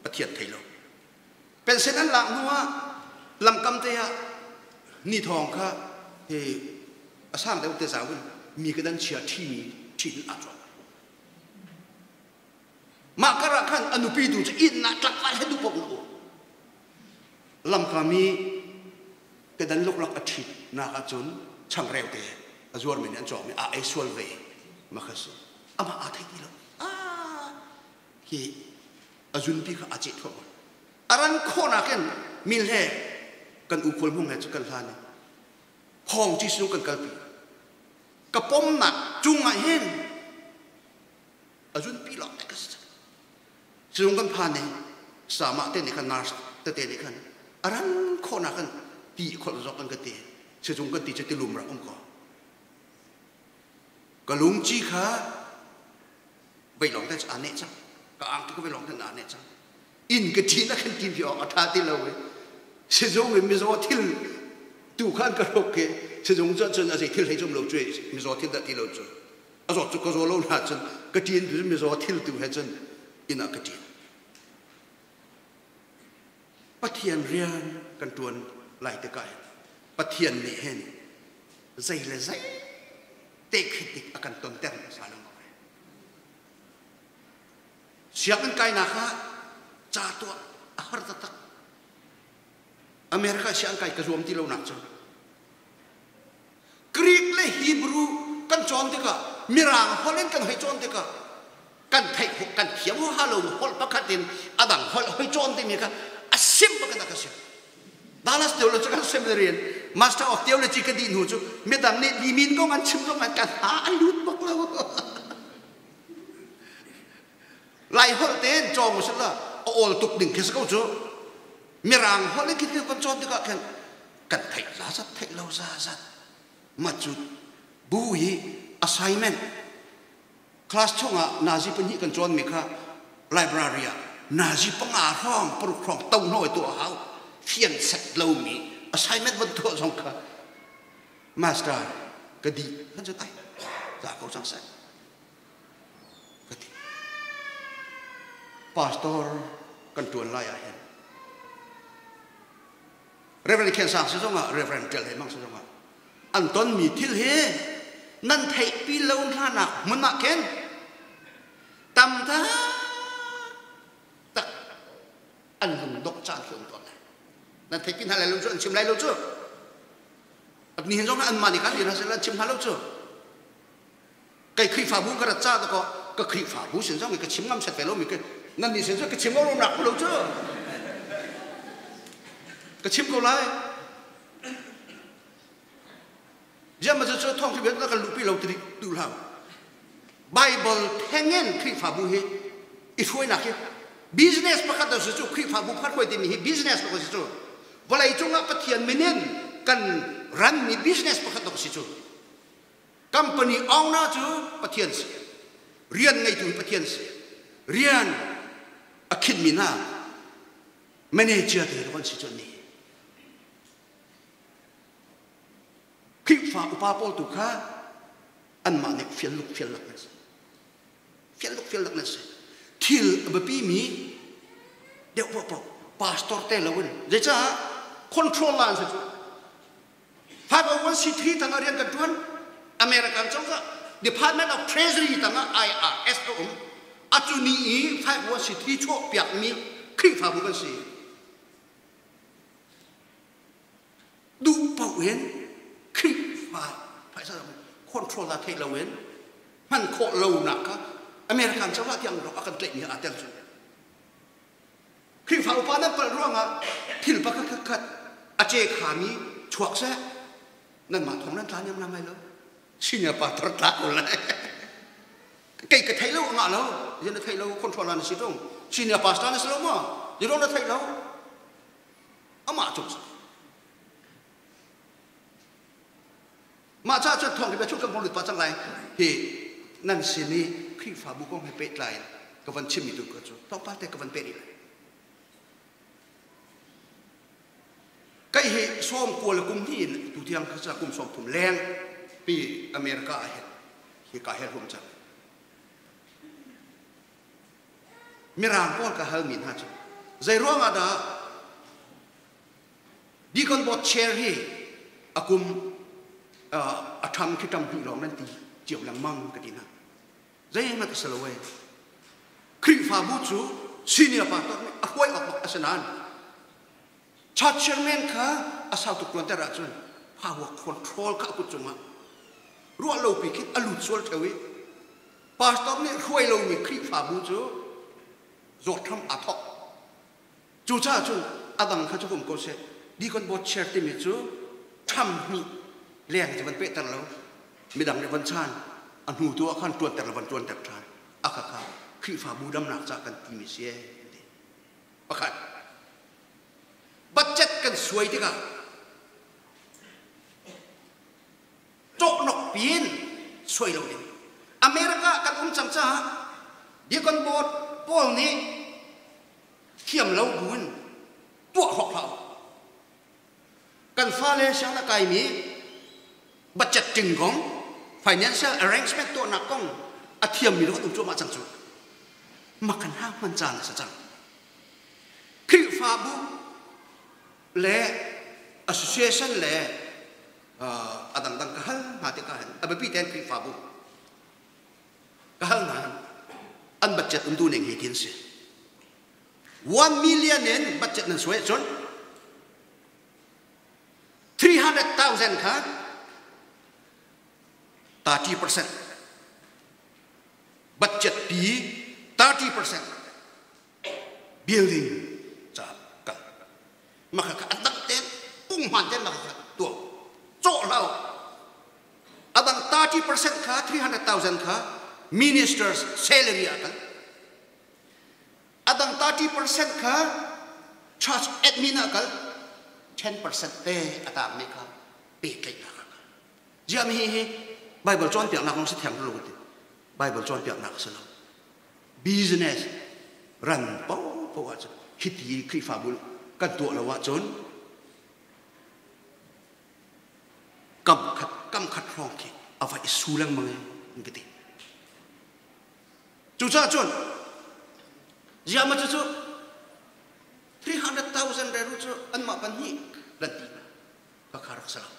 Pathian thei lo. Pension an lak hnu ah lamkam te ah ni thawng kha hi a sang deuh te zau in mi ka dan chia ṭhimi ṭhin aa cawk. Mah kar ah khan a nupi tu cu inn ah tlangval he duh paoh in a um. Lamkam i kedan luklak a ṭhit nak ahcun changreu te a zuarmi nih an cawkmi a ei sual ve ma kha si. Amah aa thei ti lo. Ah, hi a zunpi kha aa ceh thluahmah. A ran khawhnak in mil he kan u khual hmung he cu kan hlan i khawng ci sung kan kalpi. Ka pomnak cungah hin a zunpi lawng ka si cang. Sizung kan phan i sama te nih khan nurse tete nih khan a ran khawhnak kan ti kholh zok an ka ti. Sizung kan ti cu tilum rak um ko. Ka lungci kha vei lawng te aa neh cang. Ka angki ka vei lawng te aa neh cang. Inn ka ṭin a kan ṭin pi awk a ṭha ti lo i sizung in mizaw thil tu khan ka hruk i sizung cu cun a zei thil hlei cum lo cu mizaw thil dah ti lo cu a zawt cu ka zaw lo na cun ka ṭin tu mizaw thil tu he cun inn ah ka ṭin. Pathian rian kan ṭuan lai tikah hin Pathian nih hin zei le zei te khi tik a kan tonter hmasa lengmang ve. Sianginn kainak ah ca tuah a har taktak. America sianginn kai ka zuam ti lonak cu Greek le Hebrew kan cawn tikah Mirang holh in kan hei cawn tikah kan theih kan thiam huaha lo holh pakhat in a dang holh hoi cawn timi kha a sim bak in a ka sim. Dallas Theological Seminary in Master of Theology ka dih hnu cu midang nih limin kong an chim zong ah ka hna a lut bak lo. Lai holh tein cawng usih la a awl tuk ding khi si ko cu. Mirang holh in khi kan cawn tikah khin kan theih zazat theih lo zazat ma cu bu hi assignment class chungah nazi pahnih kan cawnmi kha library ah nazi panga hrawng paruk hrawng to hnawi tuah hau fian set lomi assignment van tuah zong kha master ka di kan cu ai za ko cang seh ka ti pastor kan tuan lai ah hin Reverend Khen Sang si zongah Reverend Ṭial Hei Mang si zongah an tonmi thil hi nan theihpi lo hnanak hmun ah khin tam tak an lungdongh caan khi um tawn lai. Nan theihpi hna lai lo cu an chim lai lo cu. Nihin zong anmah nih khan an chim hna lo cu. Kei Khrihfabu ka rat ca dakaw ka Khrihfabu sin zong ka chim ngam set ve lo mi nan nih sin cu ka chim ko nak lo cu ka chim ko lai Ziam ma cu thong khi na kan luhpi lo ti tu hlah Bible thengin Khrihfabu hi i hruainak hi business pakhat da su cu Khrihfabu pakhat hruai timi hi business pakhat si cu vawlei cungah Pathian minin kan ran mi business pakhat dok si cu Company owner cu Pathian si. Rian ngeitu hi Pathian si. Rian a khinmi hna manager te kan si cu ni. Khrihfa upa pawl tu kha anmah nih fial luk fial lak nan si. Fial luk fial lak nan si. Thil a biapi mi deuh paoh pastor te loin zeicah control la an si cu 501c3 tangah rian kan ṭuan. American cozah Department of Treasury tangah IRS a um. Atu ni i 501c3 chuahpiakmi Khrihfabu kan si. Duh paoh in Khrihfa phaisa control ah theih loin hman khawh lonak kha American cozah tiang rak a kan tlaihmi aa tel cu. Khrihfa upa nan palh ruangah thil pakhat khat a ce khami chuak seh nanmah thong nan tla niam lai lo senior pastor tla ko lai kei ka thei lo ngah lo zin na thei lo control na si tung senior pastor na si lo maw zirong na thei lo amah cung mah ca cu thong bia chung kan lut pa cang lai hi nan sin i Khrihfabu kong he pehtlai in ka van chimmi tu ka cu tlawmpal te ka van peh rih lai kai hi sawm kual kum hnih in tu tiang kha kum 30 leng. Pi America ah hin hi ka hel hum cang. Mirang pawl ka halmi hna cu zei ruangah dah Deacon Board chair hi a kum a ṭham khi ṭam hnih lawng nan ti cio lengmang ka ti hna. Zeihmanh a si lo ee. Khrihfabu cu senior pastor nih a hruai awk bak a si nain church chairman kha a sau tuk tuanter ahcun power control kha a kut cungah ruah lopi khin a lut sual ṭheo i pastor nih hruai lomi Khrihfabu cu zawt hram aa thawk. Cucaah cun a dang kha cu um ko seh. Deacon board chair timi cu ṭham hnih leng cu van pehter lo midang nih van chan a hnu tu ah khan ṭuanter le van ṭuanter ṭhan a kha kha Khrihfabu damnak ca kan timi si ee ti. Pakhat budget kan suai tikah cawhnok piin suai lo ding. America kan um cang caah deacon board pawl nih thiam lo buin tuah hawk hlah u. Kan fale sianginn a kaimi budget ting kong, financial arrangement tuahnak kong a thiammi lawng an um cuahmah cang cu. Makan ha hman caan a si cang. Khrihfabu le association le a dangdang ka hal hna tikah hin a biapi tein Khrihfabu ka hal hna an budget umtu ning hi tin si. 1 million in budget nan suai ahcun 300,000 kha 30% budget pi 30% building ca kal maka kha a dang ten punghman ten maka kha tuah cawh hlau adang 30% kha 300,000 kha ministers salary ah kal Adang 30% kha church admin ah kal 10% te a tangmi kha pehtlaihnak ah kal. Ziah mi hi Bible cawnpiaknak lawng si thiang lo ti. Bible cawnpiaknak si lo. Business ran paohpaoh ahcun hiti Khrihfabu kan tuah lo ahcun kam khat kam khat hrawng khi a va i su lengmang e an ka ti. Cucaah cun ziah ma cucu 300,000 reru cu anmah pahnih lan ti ka kha rak si lo.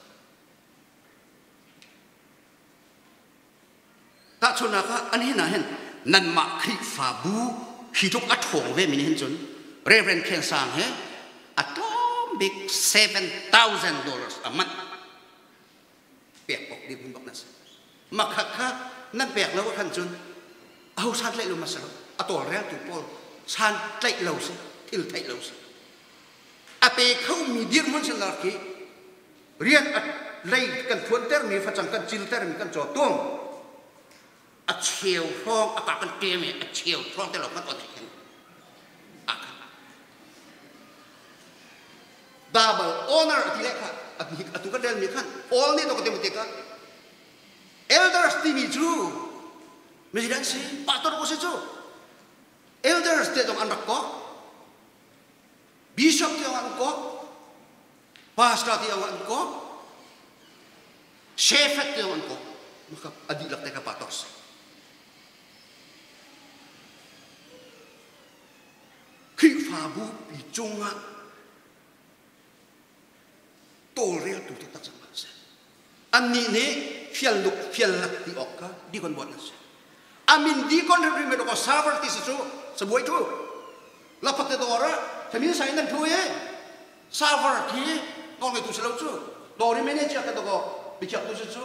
Tahchunhnak ah an hin ah hin nanmah Khrihfabu hi tluk a ṭhawng ve mi nih hin cun Reverend Khen Sang he a tlawm bik $7,000 a manh pek awk ding bak na si makhat kha nan pek lo khan cun aho san tlaih lo ma si lo a tawlreltu pawl san tlaih lo si thil theih lo si a pe kho mi dirhmun sin lar khi rian a lei kan thuanter mi facang kan cilter mi kan caw tung a cheu hrawng a ka kan ṭem i a cheu hrawng te lo kan on khin double honor ati le kha atu kan rel mi khan all nih to ka te ka elders timi cu mi si pastor ko si cu elders te zong an rak ko bishop te zong an ko pastor te zong an ko shepherd te zong an ko maka a dihlak te ka pastor si Khrihfabu pi cungah tawlreltu taktak cang an si. Annih nih fialluk fiallak ti awk kha deacon buat an si. Amin deacon rimrim me doko server ti si cu sabuai thu. Lapak te dor ah thamin sai nan thu e server khi nawl ngeitu si lo cu. Dor i manager ka doko bichiak tu si cu.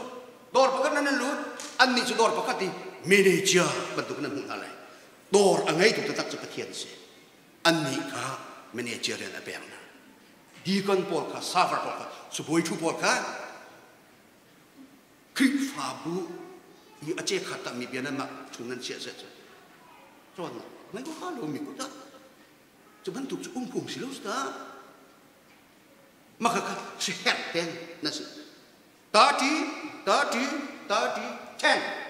Dor pakhat nan lut annih cu dor pakhat i manager bantuk nan hmuh hna lai. Dawr a ngeitu taktak cu Pathian si. Annih kha manager rian a pek hna. Deacon pawl kha, server pawl kha, sibawi ṭhu pawl kha Khrihfabu i a ce khat mi bia nan mah chung nan chiah seh cu cawnnak ngai ko lo mi ko dah cu bantuk cu um phung si lo si dah maka kha si herh ten na si 30 30 30 10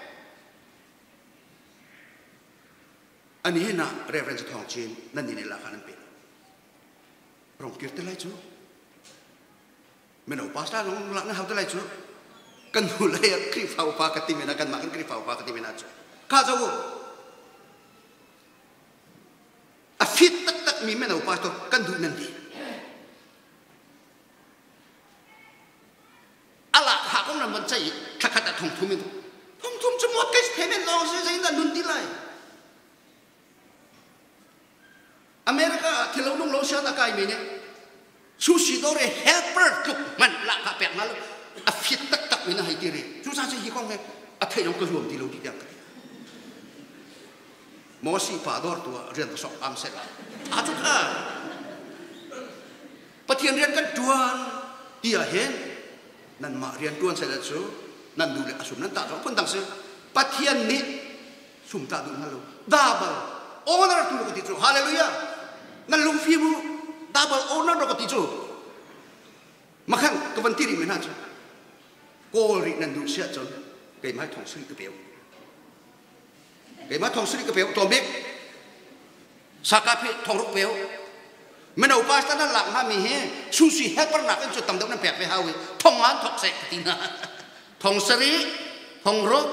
Ani hin ah Reverend Thawng Cin nan nih la kha nan pe. Rong kir te lai cu. Mino pastor zong lak na hau te lai cu. Kan hnulei ah Khrihfa upa ka ti men ah kanmah kan Khrihfa upa ka ti men ah cu kha zo u. A fit taktak mi mino pastor kan duh nan ti. Ala ha kong ram van cai thlakhat ah thong thum in thong thum cu mortgage payment lawng si zei dah nun ti lai. America ah thilo nung lo sian a kai mi nih sushi dawr i helper tluk hmanh lahkhah pek hna lo a fit taktak mi na hei ti ri cu ca cu hi kong he a theih lo ka zuam ti lo ti tiang ka ti Mosi pa dawr tu ah rian ka sok am seh la a cu kha Pathian rian kan tuan ti ah hin nanmah rian tuan seh cu nan duh le asum nan tah zong phun dang si Pathian nih sum tah duh hna lo double honor tu ka ti cu hallelujah nan lungfim u double honor ka ti cu makhan ka van ti rih mi hna cu kawl rih nan duh sia cun keimah thong suri ka peu keimah thong suri ka peu to bik saka phi thong ruk peu mino pastor nan lak hnga mi hi sushi helper nak in cu tam deuh nan pek ve hau i thong ngan thok seh ka ti hna thong sarih thong ruk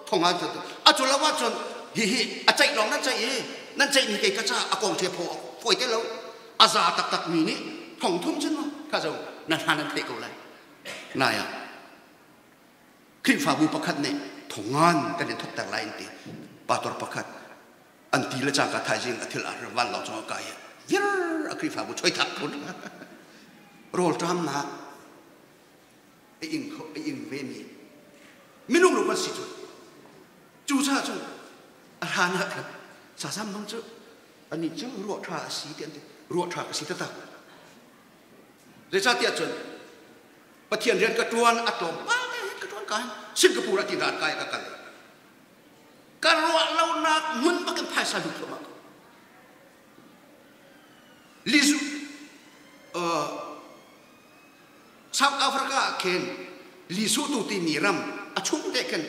thong ngan thok a cu lo ahcun hihi a ceih lawng nan ceih i nan ceih mi kei ka ca a kong the phaw fawi te lo a za taktak mi nih thong thum cun ma kha zo nan hna nan theih ko lai nai ah Khrihfabu pakhat nih thongan kan in thokter lai in ti pastor pakhat an ti le cangka thaizing a thil a van lawng cungah kai vir a Khrihfabu choi thak ko rawlṭamnak a ing kho a ing ve mi minung lu kan si cu cu ca cu a hlan ah khan sasam mang cu anih cu ruah ṭha a si ti an ti ruah ṭha ka si taktak zeicahtiah cun Pathian rian ka ṭuan a tlawm pa te ka ṭuan kai Singapore ah ti ran kai ka kal ka ruah lonak hmun bakin phaisa lut thluahmah ko Lizu South Africa ah khin Lesotho timi ram a chung te khin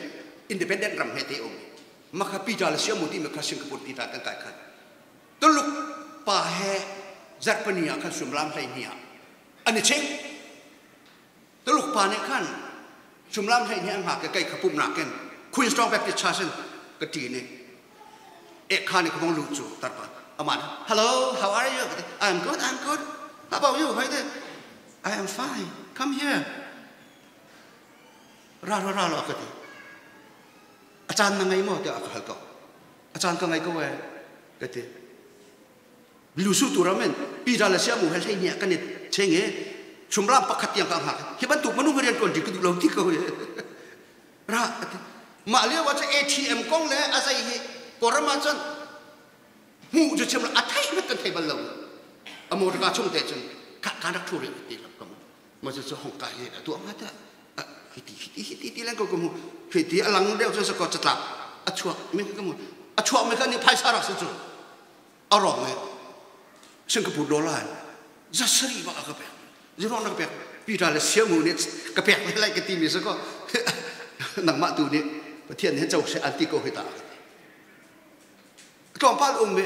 independent ram he te um makha Peter le Siamu timi kha Singapore ti ta kan kai khan Tuluk pa he Zarhpini ah khan sumlam hlei hnih ah an i ching Tuluk pa nih khan sumlam hlei hnih an hngak i kei kha pumhnak in Queenstown Baptist Church in ka ṭin i ekha nih ka vong luh cu tarpa aman hello how are you I'm good I'm good how about you hoi I am fine come here ra ra ra lo ka ti a caan na ngei maw tiah a ka hal ko a caan ka ngei ko e ka ti Lusu tu ram in Peter le Siamu he hlei hnih kan i cheng i chumram pakhat tiang ka hngak hi bantuk minung rian tuan ti ka duh lo ti ko ra mah lio ah cun ATM kong le a zei hi Kawlram ah cun hmuh cu chim lo a theih hmet kan thei bal lo a motor ka chung te cun ka ka rak thu rih ti lo ka mu ma cu hong kai he a tuah nga ta hiti hiti hiti ti len ko ka mu hiti a lang deuh cun sa ko catlap a chuak mi ka mu a chuak mi kha ni phaisa rak si cu a rawng i Singapore dollar za sarih bak a ka pek zirong na ka pek Peter le Siamu nih ka pek lai lai ka ti mi si ko nangmah tu nih Pathian he co se an ti ko hi ta ka ti tlawmpal um i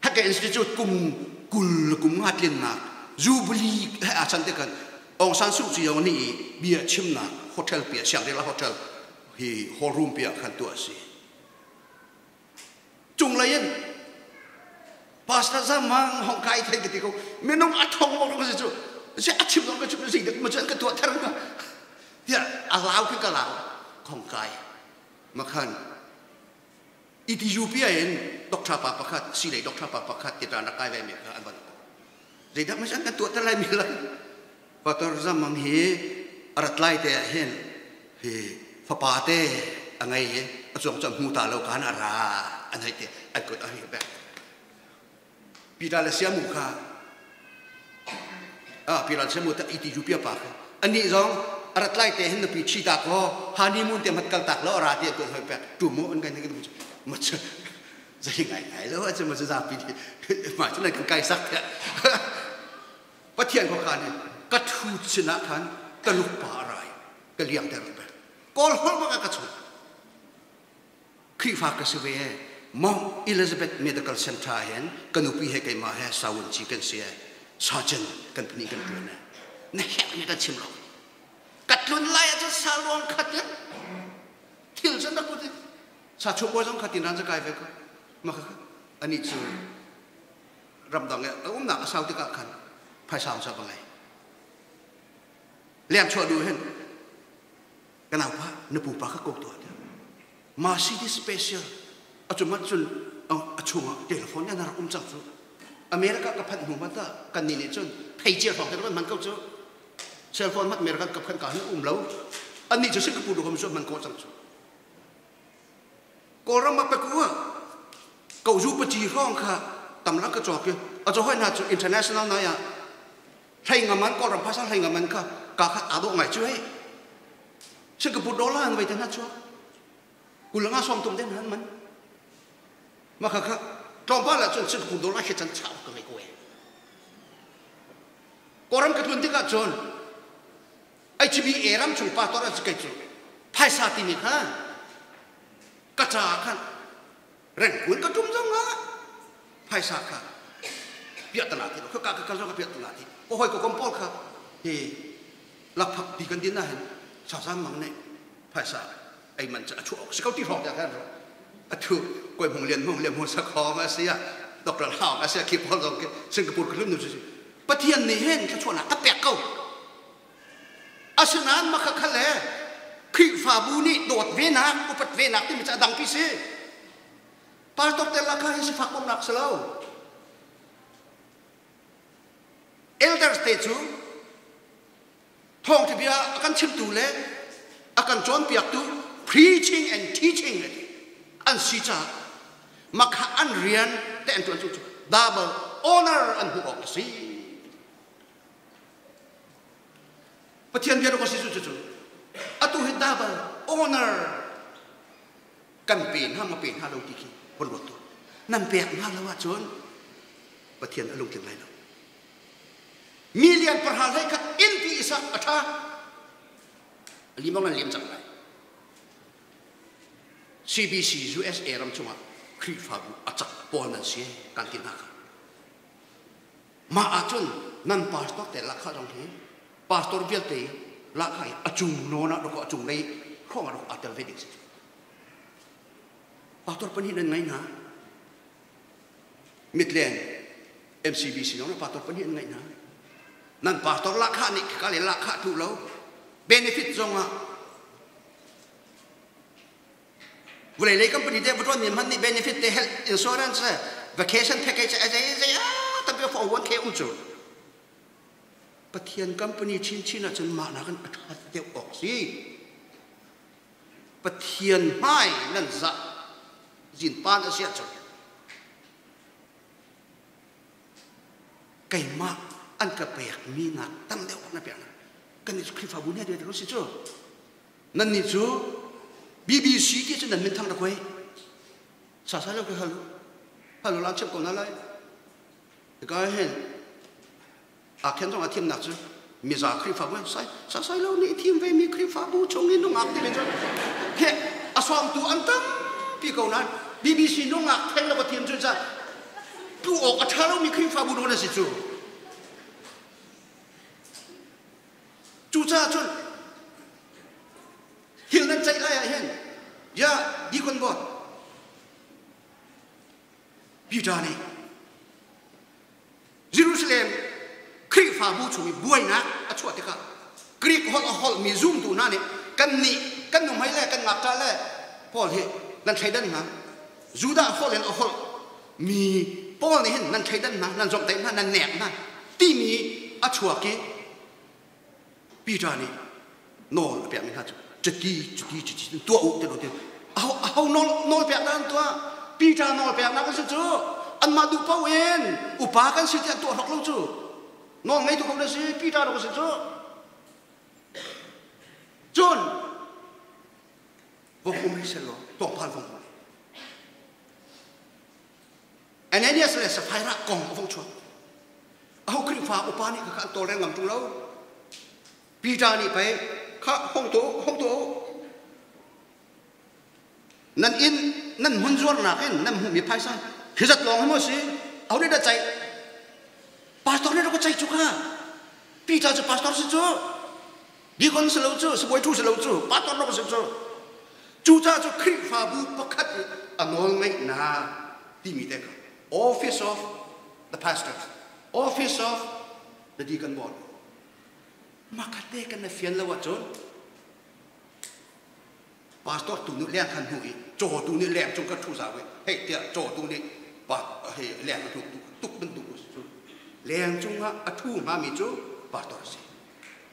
Haka Institute kum kul kum nga tlinnak Jubilee he a chan te kan Aung San Suu Kyi yong nih bia chimnak hotel pia Shangri-La hotel hi hall room pia khan tu a si Cunglei in pastor zamang hong kai thei ka ti ko minung a thong mo ko si cu si a chim lo ka chim si dik ma cu an ka tuah ther ma tiah a lau khi ka lau khong kai makhan Ethiopia in doctor pa pakhat si lei doctor pa pakhat ti ta na kai ve mi kha an van zeidah mas an kan tuah ter lai mi la pastor zamang hi arat lai te ah hin hi fapa te a ngei i a cuang cu a hmu ta lo kaan a ra an hei ti an kut a hei bek Peter le Siamu kha ah Peter le Siamu ta Ethiopia pa kha anih zong a rat lai te hin nupi chi ta ko honeymoon te mat kal tak lo a ra ti an hoi pek tu mu an kan ma chu zei ngai ngai lo a chu ma chu zapi ma chu nan kan kai sak te Pathian ko kha nih ka thu sinah khan ka lukpa a rai ka liang ter pe kawl holh bak ka chuh Khrihfa ka si ve Mount Elizabeth Medical Center hin ka nupi he keimah he sawun ci kan si surgeon kan phni kan tuan na herh mi kan chim lo Ka tlun lai ahcun sa ruang khat in thil cun rak put in sa chuak zong kha tin ran kai ve ko. Ma kha ani cu ramdang a umnak a sau tikah khan phaisa sa va ngei. Leng chuah duh hin ka naupa na pupa kha ko tuah tiah. Ma city special a cu mat cun a chungah telephone na rak um cang cu. America ka phanh hnu hmanh ah kan nih nih cun phei cia hrawng te kan hman ko cu. Cell phone mat America ka phanh ka hin um lo. Annih cu Singapore duhom cu hman ko cang cu. Kawlram ah paku ah ko zu paci hrawng kha tamlak ka cawk i a caw hoi hna cu international nai ah hlei ngaman Kawlram phaisa hlei ngaman kha ka khat aa dawh ngai cu hei. Singapore dollar an vei te hna chuak. Kulanga som tum den han man. Ma kha kha tlawmpal ah cun Singapore dollar khi chan chau ka ngai ko e. Kawlram ka tlun tikah cun HBA ram chung pastor a si kei cu phaisa timi kha ka caah khan rengkun ka tum zong ah phaisa kha piahtana ti ka ka kal zong ka piahtana ti ko hoi ko kom pawl kha hi lakphak ti kan din ah hin sasam mang nih phaisa ei man cu a chuah awk si ko ti hrawng tiah khan a thu koi hmung lian hmung lian hmung sakhong a si ah Dr. Hang a si ah khi pawl zong khi Singapore ka tlun nu si Pathian nih hin thluachuahnak a pek ko asinain maka kha le Khrihfabu nih dawt ve nak upat ve nak timi cu a dang pi si pastor tel la kha hi sifak bawmhnak si lo elders te cu thawngṭha bia a kan chimtu le a kan cawnpiaktu preaching and teaching an si caah makha an rian te an ṭuan cu cu double honor an hmuh awk a si. Pathian bia a si cu cu atu hi double honor kan pe hna ma pe hna lo ti khi von ruat tu nan pek hna lo ahcun Pathian a lungtling lai lo. Million pahra hlei khat inn ti i sak a ṭha. Limong an liam cang lai. CBC USA ram chungah Khrihfabu a cak pawl nan si kan ti hna kha. Mah ahcun nan pastor te lakha zong hi pastor vialte lakha hi a cung nawn ah dawkaw a cung lei hrawng ah dawkaw aa tel ve ding si. Pastor pahnih nan ngai hna. Midland MCBC zong na pastor pahnih an ngeih hna. Nan pastor lahkhah nih khika le lahkhah tlu lo benefit zong ah vulei lei company te va tuan mi hman nih benefit te health insurance vacation package a zei zei ah tampi 401k um cu Pathian company chinchin ahcun mah nakin a ṭhat deuh awk si. Pathian hmai nan zah zinpan a si ahcun keimah an ka pekmi nak tam deuh na pek kan nih Khrihfabu nih a si cu nan nih cu BBC ti cu nan min thang rak wei sa sa lo ke halu halu lang chim ko na lai ka hen a khen zong a thimnak cu miza Khrihfabu sai sa sai lo nih thim ve mi Khrihfabu chung in nungak ti men cu he a sawmtu an tampi ko nain BBC nungak theng lo ka thim cu ca tu awk a ṭha lomi Khrihfabu nawn a si cu cucaah cun thil nan ceih lai ah hin ya deacon board Peter nih Jerusalem Khrihfabu chung i buainak a chuah tikah Greek holh a holhmi zumtu hna nih kannih kan nuhmei le kan ngakṭah le Paul hi nan thleidan hna. Judah holh in a holh mi Paul nih hin nan thleidan hna, nan zomhtaih hna, nan nek hna timi a chuak i Peter nih nawl a pekmi hna cu cuti cuti cuti tuah u ti ti aho nawl nawl peknak an tuah Peter nawl peknak an si cu anmah duh paoh in upa kan si tiah tuah hlok lo cu nawl ngeitu ko na si Peter ko si cu cun vong um rih seh law tlawmpal vong um Ananias le Sapphira kong a vong chuak. Aho Khrihfa upa nih khakha an tawlrel ngam ṭung lo. Peter nih pei kha hong tu hong tu nan inn nan hmun zuarnak in nan hmuhmi phaisa hi zat lawng hi maw si aho nih dah ceih pastor nih rak ka ceih cu kha Peter cu pastor si cu. Deacon si lo cu, sibawi ṭhu si lo cu, pastor lawng si cu. Cucaah cu Khrihfabu pakhat i a nawl ngeihnak timi te kha office of the pastors, office of the deacon board. Makhat te kan na fian lo ahcun pastor tu nih leng khan hnu i caw tu nih leng cung ka ṭhu zau i hei tiah caw tu nih pa hei leng a hnuk tuk bantuk cu leng cungah a ṭhu hngami cu pastor a si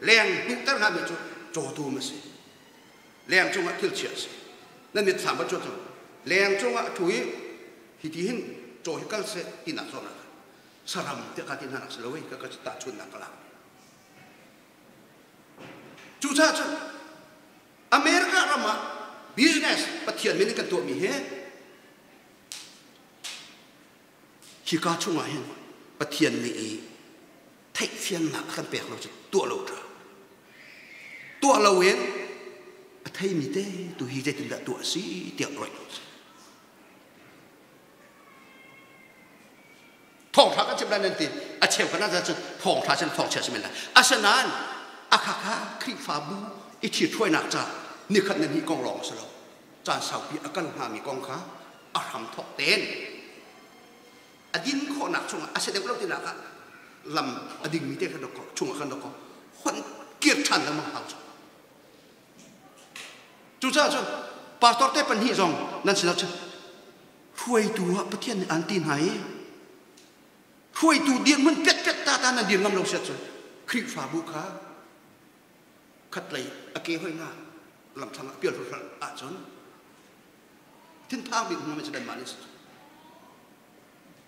leng hnuhter hngami cu cawtu a si leng cungah thil chia a si nan mitthlam va cuan leng cungah a ṭhu i hiti hin caw hi kal seh tinak zawn ah saram tiah ka ti hna nak si lo ei ka ka tahchunnak ka lak Cucaah cun America ram ah business Pathian min in kan tuahmi hi hika chungah hin Pathian nih i theihfiannak a kan pek lo cu tuah lo ṭha. Tuah lo in a theimi te tu hi zeitindah tuah a si tiah ruah lo si. Thawngṭha kan chim lai nan ti a cheukhat ah cun thawngṭha sin thawngchia si men lai asinain a khakha Khrihfabu i ṭhithruainak ca nikhat nan hnih kong lawng a si lo caan saupi a kal hngami kong kha a hram thawk tein a din khawhnak chungah a si deuh lo tinak ah lam a dingmi te kha dok chungah khan dok hon kir ṭhan lengmang hau cu cucaah cun pastor te pahnih zong nan sinah cun hruaitu ah Pathian nih an ti hna i hruaitu dirhmun petpet ta ta nan dir ngam lo siat cun Khrihfabu kha khatlei a ke hoi nga lamthlang ah pial hruhral ahcun thinphang bik hmang cu kanmah nih si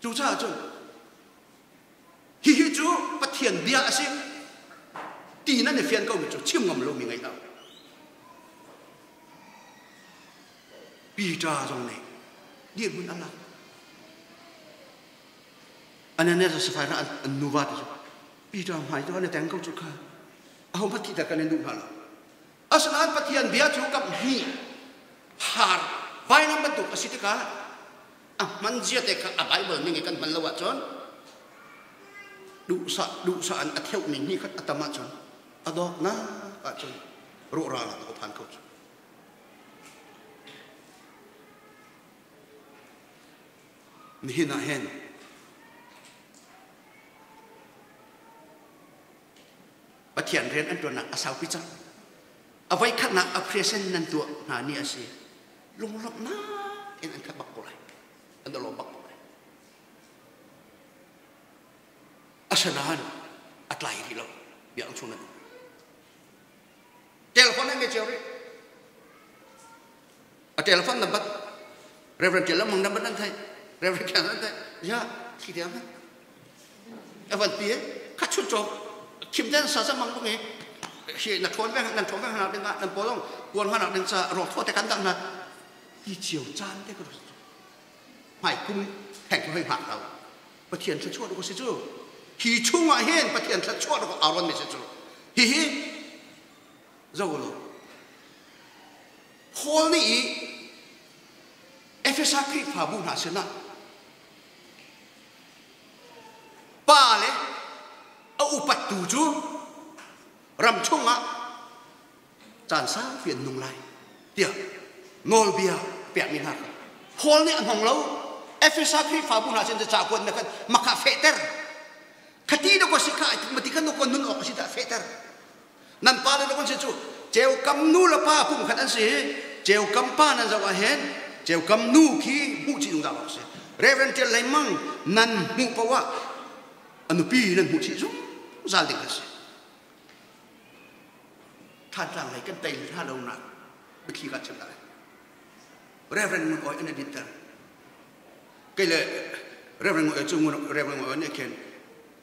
cucaah cun hihi cu Pathian bia a si ti nan i fian ko mi cu chim ngam lomi ngei hlah Peter zong nih dirhmun a lak. Ananias le Sapphira an nuva te cu Peter hmai cu an i teng ko cu kha aho hmanh thihter kan in duh hna lo. Asinain Pathian bia cu kap hnih har vainam bantuk a si tikah a hman zia te kha a Bible ning i kan hman lo ahcun duhsah duhsah an a theuhmi hnih khat a tam ahcun a dawknak ahcun rawhral ah a phan kho cu. Nihin ah hin Pathian rian an ṭuannak a saupi cang. A voikhatnak a present nan tuah hna ni a si. Lunglawmhnak in an khat bak ko lai. An lawm bak ko lai. Asinain a tlai rih lo. Biakinn chung nan um. Telephone an ngei cio rih. A telephone number Reverend Tial Lamang number nan thei. Reverend Tial nan thei. Ya, khi tiang han. A van pi kha chun cho khim den sa sa mang bung e hi na thon ve nan thon ve hana ding nan polong kuan hana ding cha ro tho te kan dang na ti chiao chan te ko hmai kum heng hoi hak lo Pathian thluachuah ko si cu hi chungah hin Pathian thluachuah ko aaron mi si cu hihi zo lo Paul nih i Efesa Khrihfabu hna sinah pa le a upattu cu ram chungah caan saupi an nung lai tiah nawlbia pekmi hna kha Paul nih a hmang lo Efesa Khrihfabu hna sin ca kuat na kan makha fehter khati do ko si kha mati kan ko nun awk si ta fehter nan pa le kon si cu ceukam nu le pa pum khat an si ceukam pa nan zoh ah hin ceukam nu khi hmuh chih zungzal awk si Reverend Tial Lei Mang nan hmuh poah ah a nupi nan hmuh chih zungzal ding a si Thantlang lei kan tei hna lo nak biathli ka chim lai. Reverend Ngun Oi an dinter. Kei le Reverend Ngun Oi cu Reverend Ngun Oi nih khin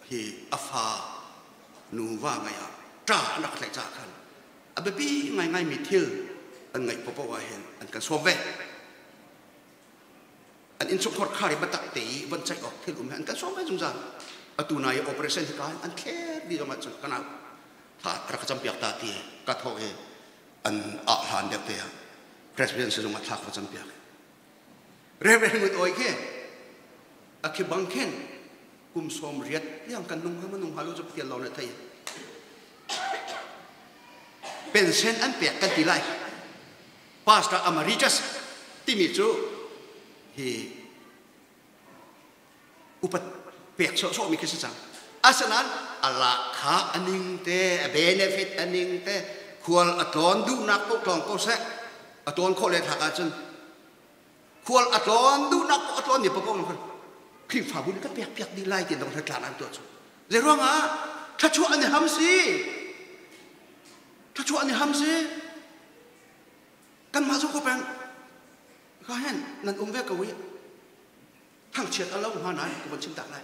hi a fa nu va ngai ah ṭa an rak tlaih ca khan a biapi ngaingai mi thil an ngaih popo ah hin an kan sawm ve. An innchungkhar khar i biatak te i von ceih awk thil um he an kan sawm ve zungzal. Atu na i operation hi ka an thler dih zong ahcun kan au tha rak ka campiak ta ti ka thawh i an ah hlan deuh te ah president sizung ah thlak va campiak. Reverend Ngut Oi khi a khi bang khin kum 90 tiang kan nung ha nung halu cu Pathian lawng nih thei. Pension an pek kan ti lai. Pastor Emeritus timi cu hi upat pek sawhsawhmi khi si cang. Asinain a lahkhah a ning te, a benefit a ning te, khual a tlawn duhnak paoh tlawng ko seh, a tlawn khawh le thlak ahcun khual a tlawn duhnak paoh a tlawn mi paoh khan Khrihfabu nih kan pek piak dih lai ti dong tlang an tuah cu. Zei ruangah thluachuah an i ham si. Thluachuah an i ham si. Kanmah cu ko peng ka hen nan um ve ko i thangchiat a lo hnga nain ka von chim tak lai.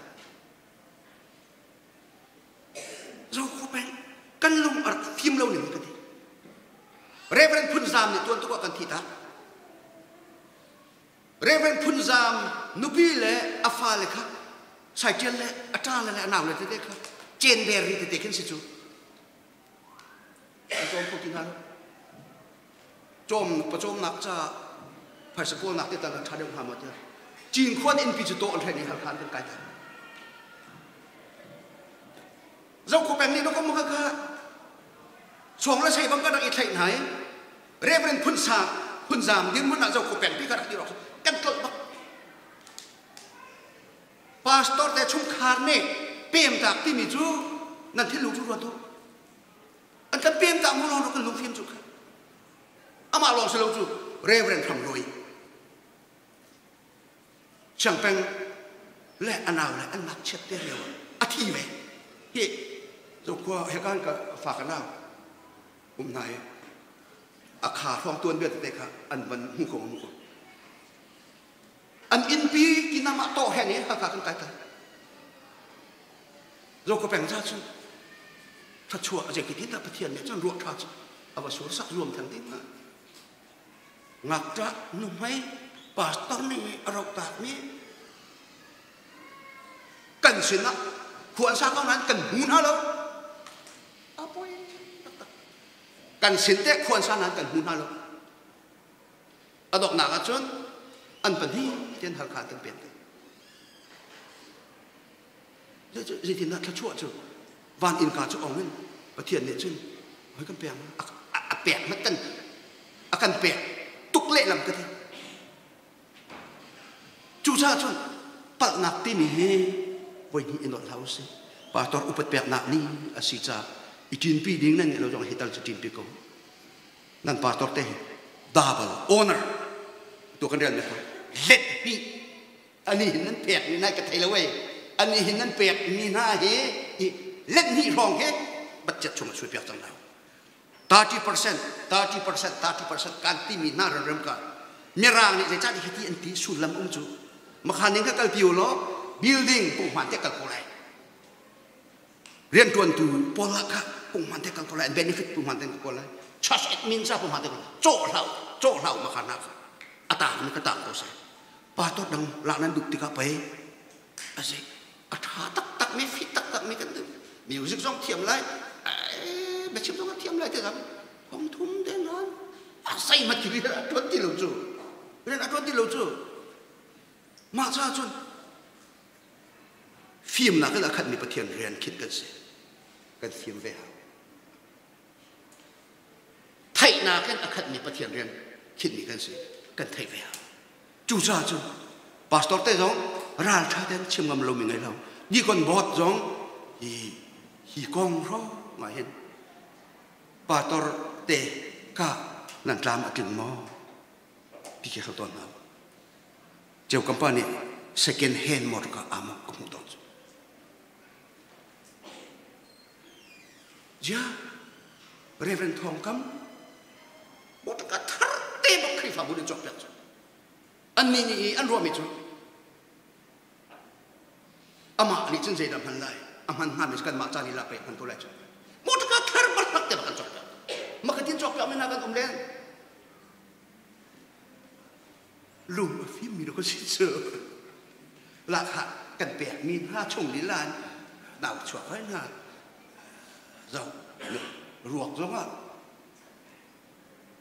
Zo ko peng kan lung a rak fim lo ning ka ti. Reverend Phun Zam nih tuan tuk ah kan thi ta. Reverend Phun Zam nupi le a fale kha saitial le a ṭa le a nau le tete kha cenber ri tete khin si cu. An cawm kho ti hna lo. Cawm pawcawmnak ca phaisa kawlnak te tal a ṭha deuh hnga maw tiah Cinkhua innpi cu tawh an hren i Halkha an kan kai ta. Zokhua peng nih dokom kha kha sawng le sei bang ka rak i thlaih hna i Reverend Phun Sa Phun Zam dirhmun ah Zokhua peng pi ka rak ti rawk kan tlolh bak. Pastor te chungkhar nih pemtak timi cu nan thinlung cu ruat u. An kan pemtak mu lawng kan lungfim cu kha. Amah lawng si lo cu Reverend Hram Luai Siangpeng le a nau le an ngakchiat te lio ah a thi ve. Hi zokhua he kan ka fa ka nau um hna i a kha hrawng tuan bia tete kha an van hmu ko hmu ko. An innpi kinam ah tawh he nih Hakha kan kai ta. Zokhua peng ca cu thluachuah zei ti dah Pathian nih cun ruah ṭha cu a va sur sak zuam theng ti hnga. Ngakṭah nuhmei pastor nih a roh takmi kan sinah khua an sa ko nain kan hmu hna lo. A poi taktak. Kan sin te khua an sa nain kan hmu hna lo. A donghnak ahcun an pahnih tian Halkha an kan pek te. Zeitindah thluachuah cu van innka cu ong in Pathian nih cun hoi kan pek a pek mat kan a kan pek tuk lehlam ka ti. Cucaah cun palhnak timi hi voi hnih i nolh hlah usih. Pastor upat peknak ni a si caah i ṭinpi ding nan ngeih lo zong hi tal cu ṭinpi ko. Nan pastor te hi double honor tu kan rel mi kha let hnih ani hin nan pek mi nai ka thei lo ei ani hin nan pek mi hna hi i let hnih hrawng hi budget chung ah sui piak cang lai 30% 30% 30% kan ti mi hna ran rem ka mirang nih zeicah hi ti an ti sullam um cu makhan ning ka kal pi law building punghman te kal ko lai riantuantu pawl ah kha punghman te kal ko lai benefit punghman te ko lai church admin sa punghman te ko cawh hlau cawh hlau makhan na kha ata mi ka ta ko se pa to dang la nan duk tikah pei a si a ṭha taktak mi fit taktak mi kan duh music zong thiam lai biachim zong a thiam lai te zang thong thum te nan a sei mat khi a ṭuan ti lo cu rian a ṭuan ti lo cu mah caah cun fimnak in a khatmi Pathian rian khinh kan si kan fim ve hau theihnak in a khatmi Pathian rian khinhmi kan si kan theih ve hau cucaah cun pastor te zong ralṭha tein chim ngam lomi ngei lo deacon board zong hi hi kong hrawng ah hin pastor te ka nan tlam a tling maw ti khi hal tawn hna ceu company second hand motor ka amok ka hmuh tawn cu Zia Reverend Thawng Kam motor thar te bak Khrihfabu nih cawkpiak cu annih nih an ruahmi cu amah nih cun zeidah hman lai a hman hngami kanmah ca lila pek hman ko lai cu motor thar bak te bak kan cawkpiak makatin cawkpiak mi hna kan um len lung a fimmi ka si cu lahkhah kan pekmi hna chung lila in nau chuak hoi hna zoh ruak zongah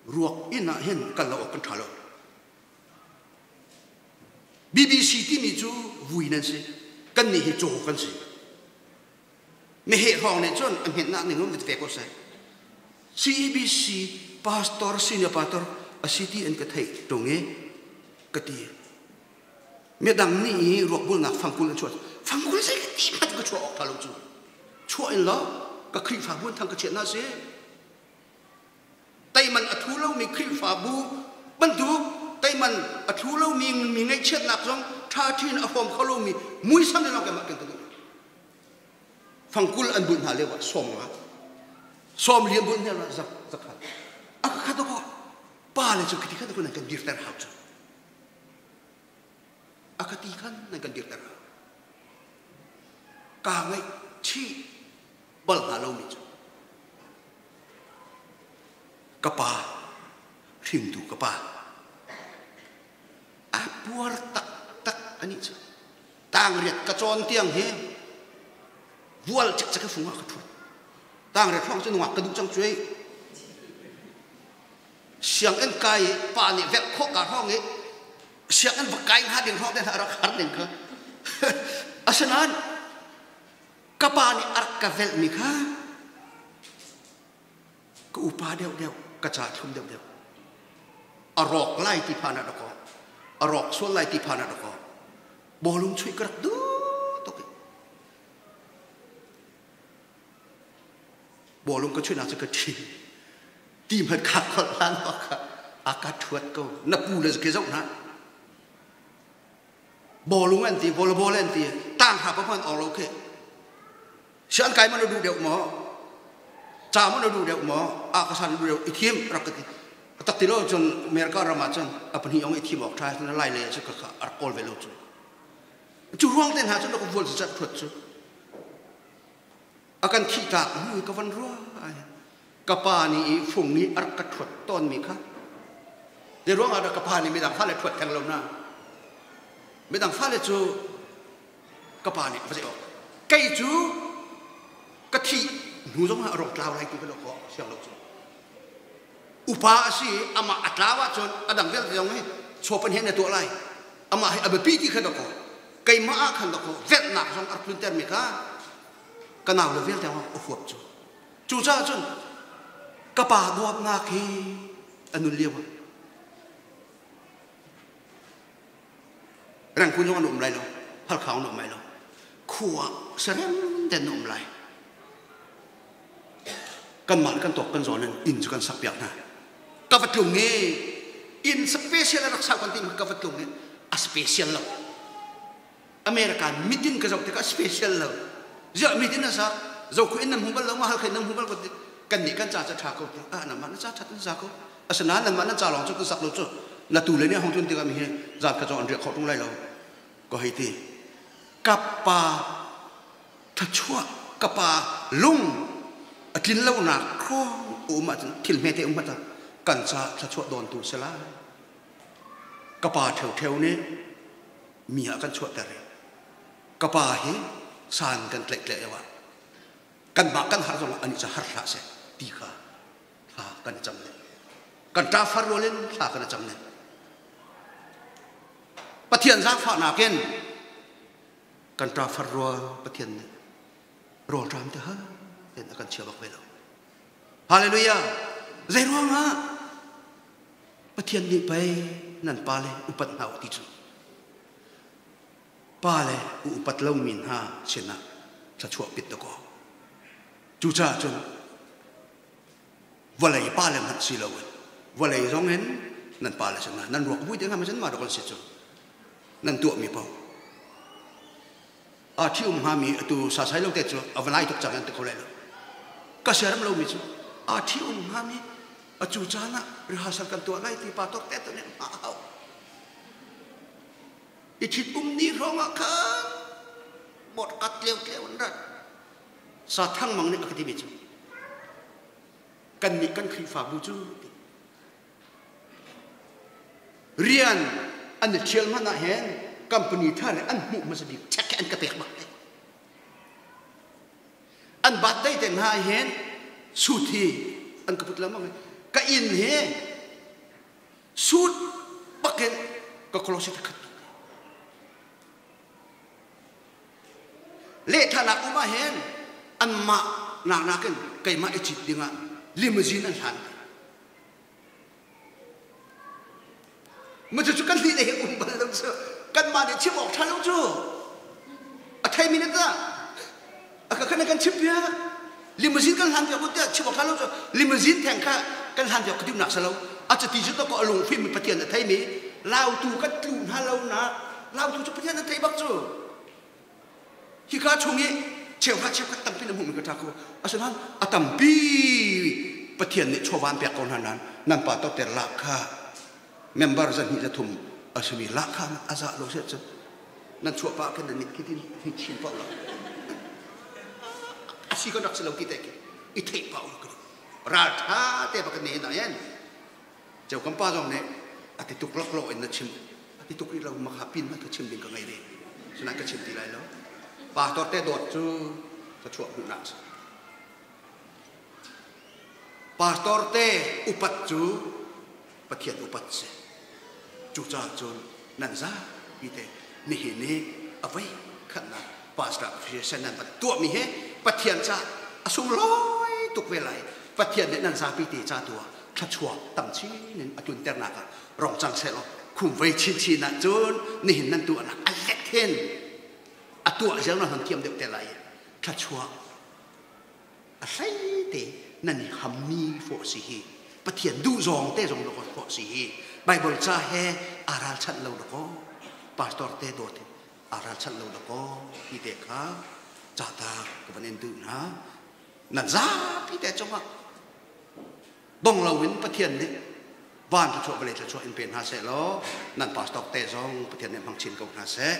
ruak inn ah hin kal lo awk kan ṭha lo BBC timi cu vui nan si kan nih hi caw kan si meheh hrawng nih cun a hmetnak ning um ve ko seh. CEBC pastor senior pastor a si ti an ka theih ṭung i ka ti. Midang nih i ruakbulnak fangkul an chuah. Fangkul zei ka ti hmanh ka chuah awk ṭha lo cu. Chuah in law ka Khrihfabu an thang ka chiat na si. Teiman a thu lomi Khrihfabu bantuk teiman a thu lomi mi ngaihchiatnak zong ṭha in a hrawm kho lomi muisam in lawng keimah kan ka duh. Fangkul an bunh hna lio ah 50, 40 an bunh hna lio ah 100. A khat ko pa le cu khiti khan nan kan dirter hau cu. A ka ti khan nan kan dirter hau. Kaa ngaih chih bal hna lomi cu ka pa hringtu ka pa a puar taktak anih cu tangriat ka cawn tiang hi vual cekcek ka fung ah ka ṭhut tangriat hrawng cu nungak ka duh cang cuai sianginn kai i pa nih velh khawh ka hrawng i sianginn va kai hnga ding hrawng te hna rak har ning kha asinain Ka pa nih a rak ka velhmi kha ka upa deuhdeuh, ka ca thlum deuhdeuh. A rawk lai ti phan ah dakaw, a rawk sual lai ti phan ah dakaw, bawlung chuih ka rak duh tuk i bawlung ka chuihnak cu ka ṭhi. Ti hmanh kha kholh hlan awk kha a ka ṭhuat ko. Na pu le ke zoh hna. Bawlung an ti, volleyball an ti, tang hra pa hman awk lo khi. Sian kai man duh deuh maw? Ca man duh deuh maw? A ka san duh deuh i thim rak ka ti. Tak ti lo cun America ram ah cun a pahnih ong i thim awk tha na lai le cu ka kha a rak kawl ve lo cu. Cu ruang te hna cun ka vual cat thuat cu. A kan thih tlak mu ka van rua. Ka pa nih i fung nih a rak ka thuat tawn mi kha. Zei ruang ah dah ka pa nih midang fale thuat theng lo na? Midang fale cu ka pa nih va zei awk. Kei cu ka thih hnu zong ah a rong tlau lai ti ka lo khawh siang lo cu. Upa a si i amah a tlau ahcun a dang vialte zong hi chawpan he na tuah lai. Amah hi a biapi ti kha dakaw. Keimah ah khan dakaw velhnak zong a rak tlunter mi kha ka nau le vialte a huap cu. Cucaah cun ka pa dawtnak hi a nun lio ah rengkun zong an um lai lo, halkha an um lai lo. Khua serem ten na um lai. Kanmah kan tawk kan zawn in inn cu kan sak piak hna. Ka va tlung i inn special a rak sau kan ti ka va tlung i a special lo. America mitin ka zoh tikah special lo. Ziah mitin a sak zokhu in nan hmu bal lo ma halkha in nan hmu bal ko kan nih kan ca ca tha ko ti ah namah na ca that nan za ko asinain nanmah nan ca lawng cu kan sak lo cu na tu le nih hong tun tikah mi hi zan ka an riak kho tung lai lo ko hei ti kapa thachuah kapa lung a tlin lo nak khong um ahcun thil hme te um hmata kan ca thlachuah dawn tu sela kapa theu theu nih mi ah kan chuahter i ka pa hi san kan tlaih tlaih lio ah kanmah kan har zongah anih cu har hlah seh ti kha thla kan cam le kan ṭafar rual in thla kan cam le Pathian zaangfahnak in kan ṭafar rual Pathian nih rawlṭam te ha ten a kan chia bak ve lo. Hallelujah! Zei ruangah Pathian nih pei nan pale upat hna u ti cu pale u upat lomi hna sinah thluachuah pit dakaw. Cucaah cun vawlei pale hmanh si loin vawlei zong in nan pale sinah nan ruak vui te hna ma dok an si cu nan tuahmi paoh a thi um hngami atu sasai lo te cu a va lai tuk cang an ti kho lai lo ka siaram lomi cu a thi um hngami a cu caan ah rehearsal kan tuah lai ti pa tok te tu nih a hau i thit um ni hrawng ah khan bot kat tleu tleu an rat sa thang mang nih a ka timi cu kan nih kan Khrihfabu cu Rian an i ṭhial hmanh ah hin company thar an hmuh hmasa bik check an ka pek bak te. An birthday te hna hin suit hi an ka put lengmang. Ka inn hi suit bakin ka closet a khat tuk. Lehthanak um ah hin anmah nak nakin keimah i cit dingah. Limousine an hlan. Ma cu kan nih le um bal lo cu. Kanmah nih chim awk ṭha lo cu. A theimi na ta. A ka kan kan chim piak. Limousine kan hlan piak tiah chim awk ṭha lo cu. Limousine theng kha kan hlan piak ka duhnak si lo. A cati cu to ko a lungfim mi Pathian a theimi lautu kan tlu hna lo na lautu cu Pathian a thei bak cu. Hika chung i cheuhra cheukhat tampi na hmuhmi ka ṭha ko. Asinain a tampi Pathian nih chawva an pek ko hna nain nan pa toter lahkhah member zahnih zathum a simi lahkhah a za lo siah cun nan chuah pah khin nan nih khi tin hi chin paoh lo. A si kan rak si lo ti te khi i theih pah u ka ralṭha te bak ne na yan. Ceu kan pa zong nih a ti tuk laklawh in na chim a ti tuk rih lo makha pin ma ka chim ding ka ngei ve sinain ka chim ti lai lo pastor te dawt cu ka chuah hmuhnak si pastor te upat cu Pathian upat si cucaah cun nan zapi te nihin ni a voi khatnak pastor appreciation nan van tuahmi he Pathian ca a sunglawi tuk ve lai Pathian nih nan zapi te ca tu ah thluachuah tam chin in a tlunternak ah rong cang seh law khumvei chinchin ah cun nihin nan tuahnak a let hin a tuah ziang nan thiam deuh te lai thluachuah a hlei te nan i hammi fawh si hi Pathian duh zawng te zong dawk fawh si hi Bible ca he aa ralchanh lo dakaw pastor te dawt aa ralchanh lo dakaw ti te kha ca ta ka van in duh hna nan zapi te cungah dong loin Pathian nih van thluachuah vawlei thluachuah in pe hna seh law nan pastor te zong Pathian nih hmang chin ko hna seh.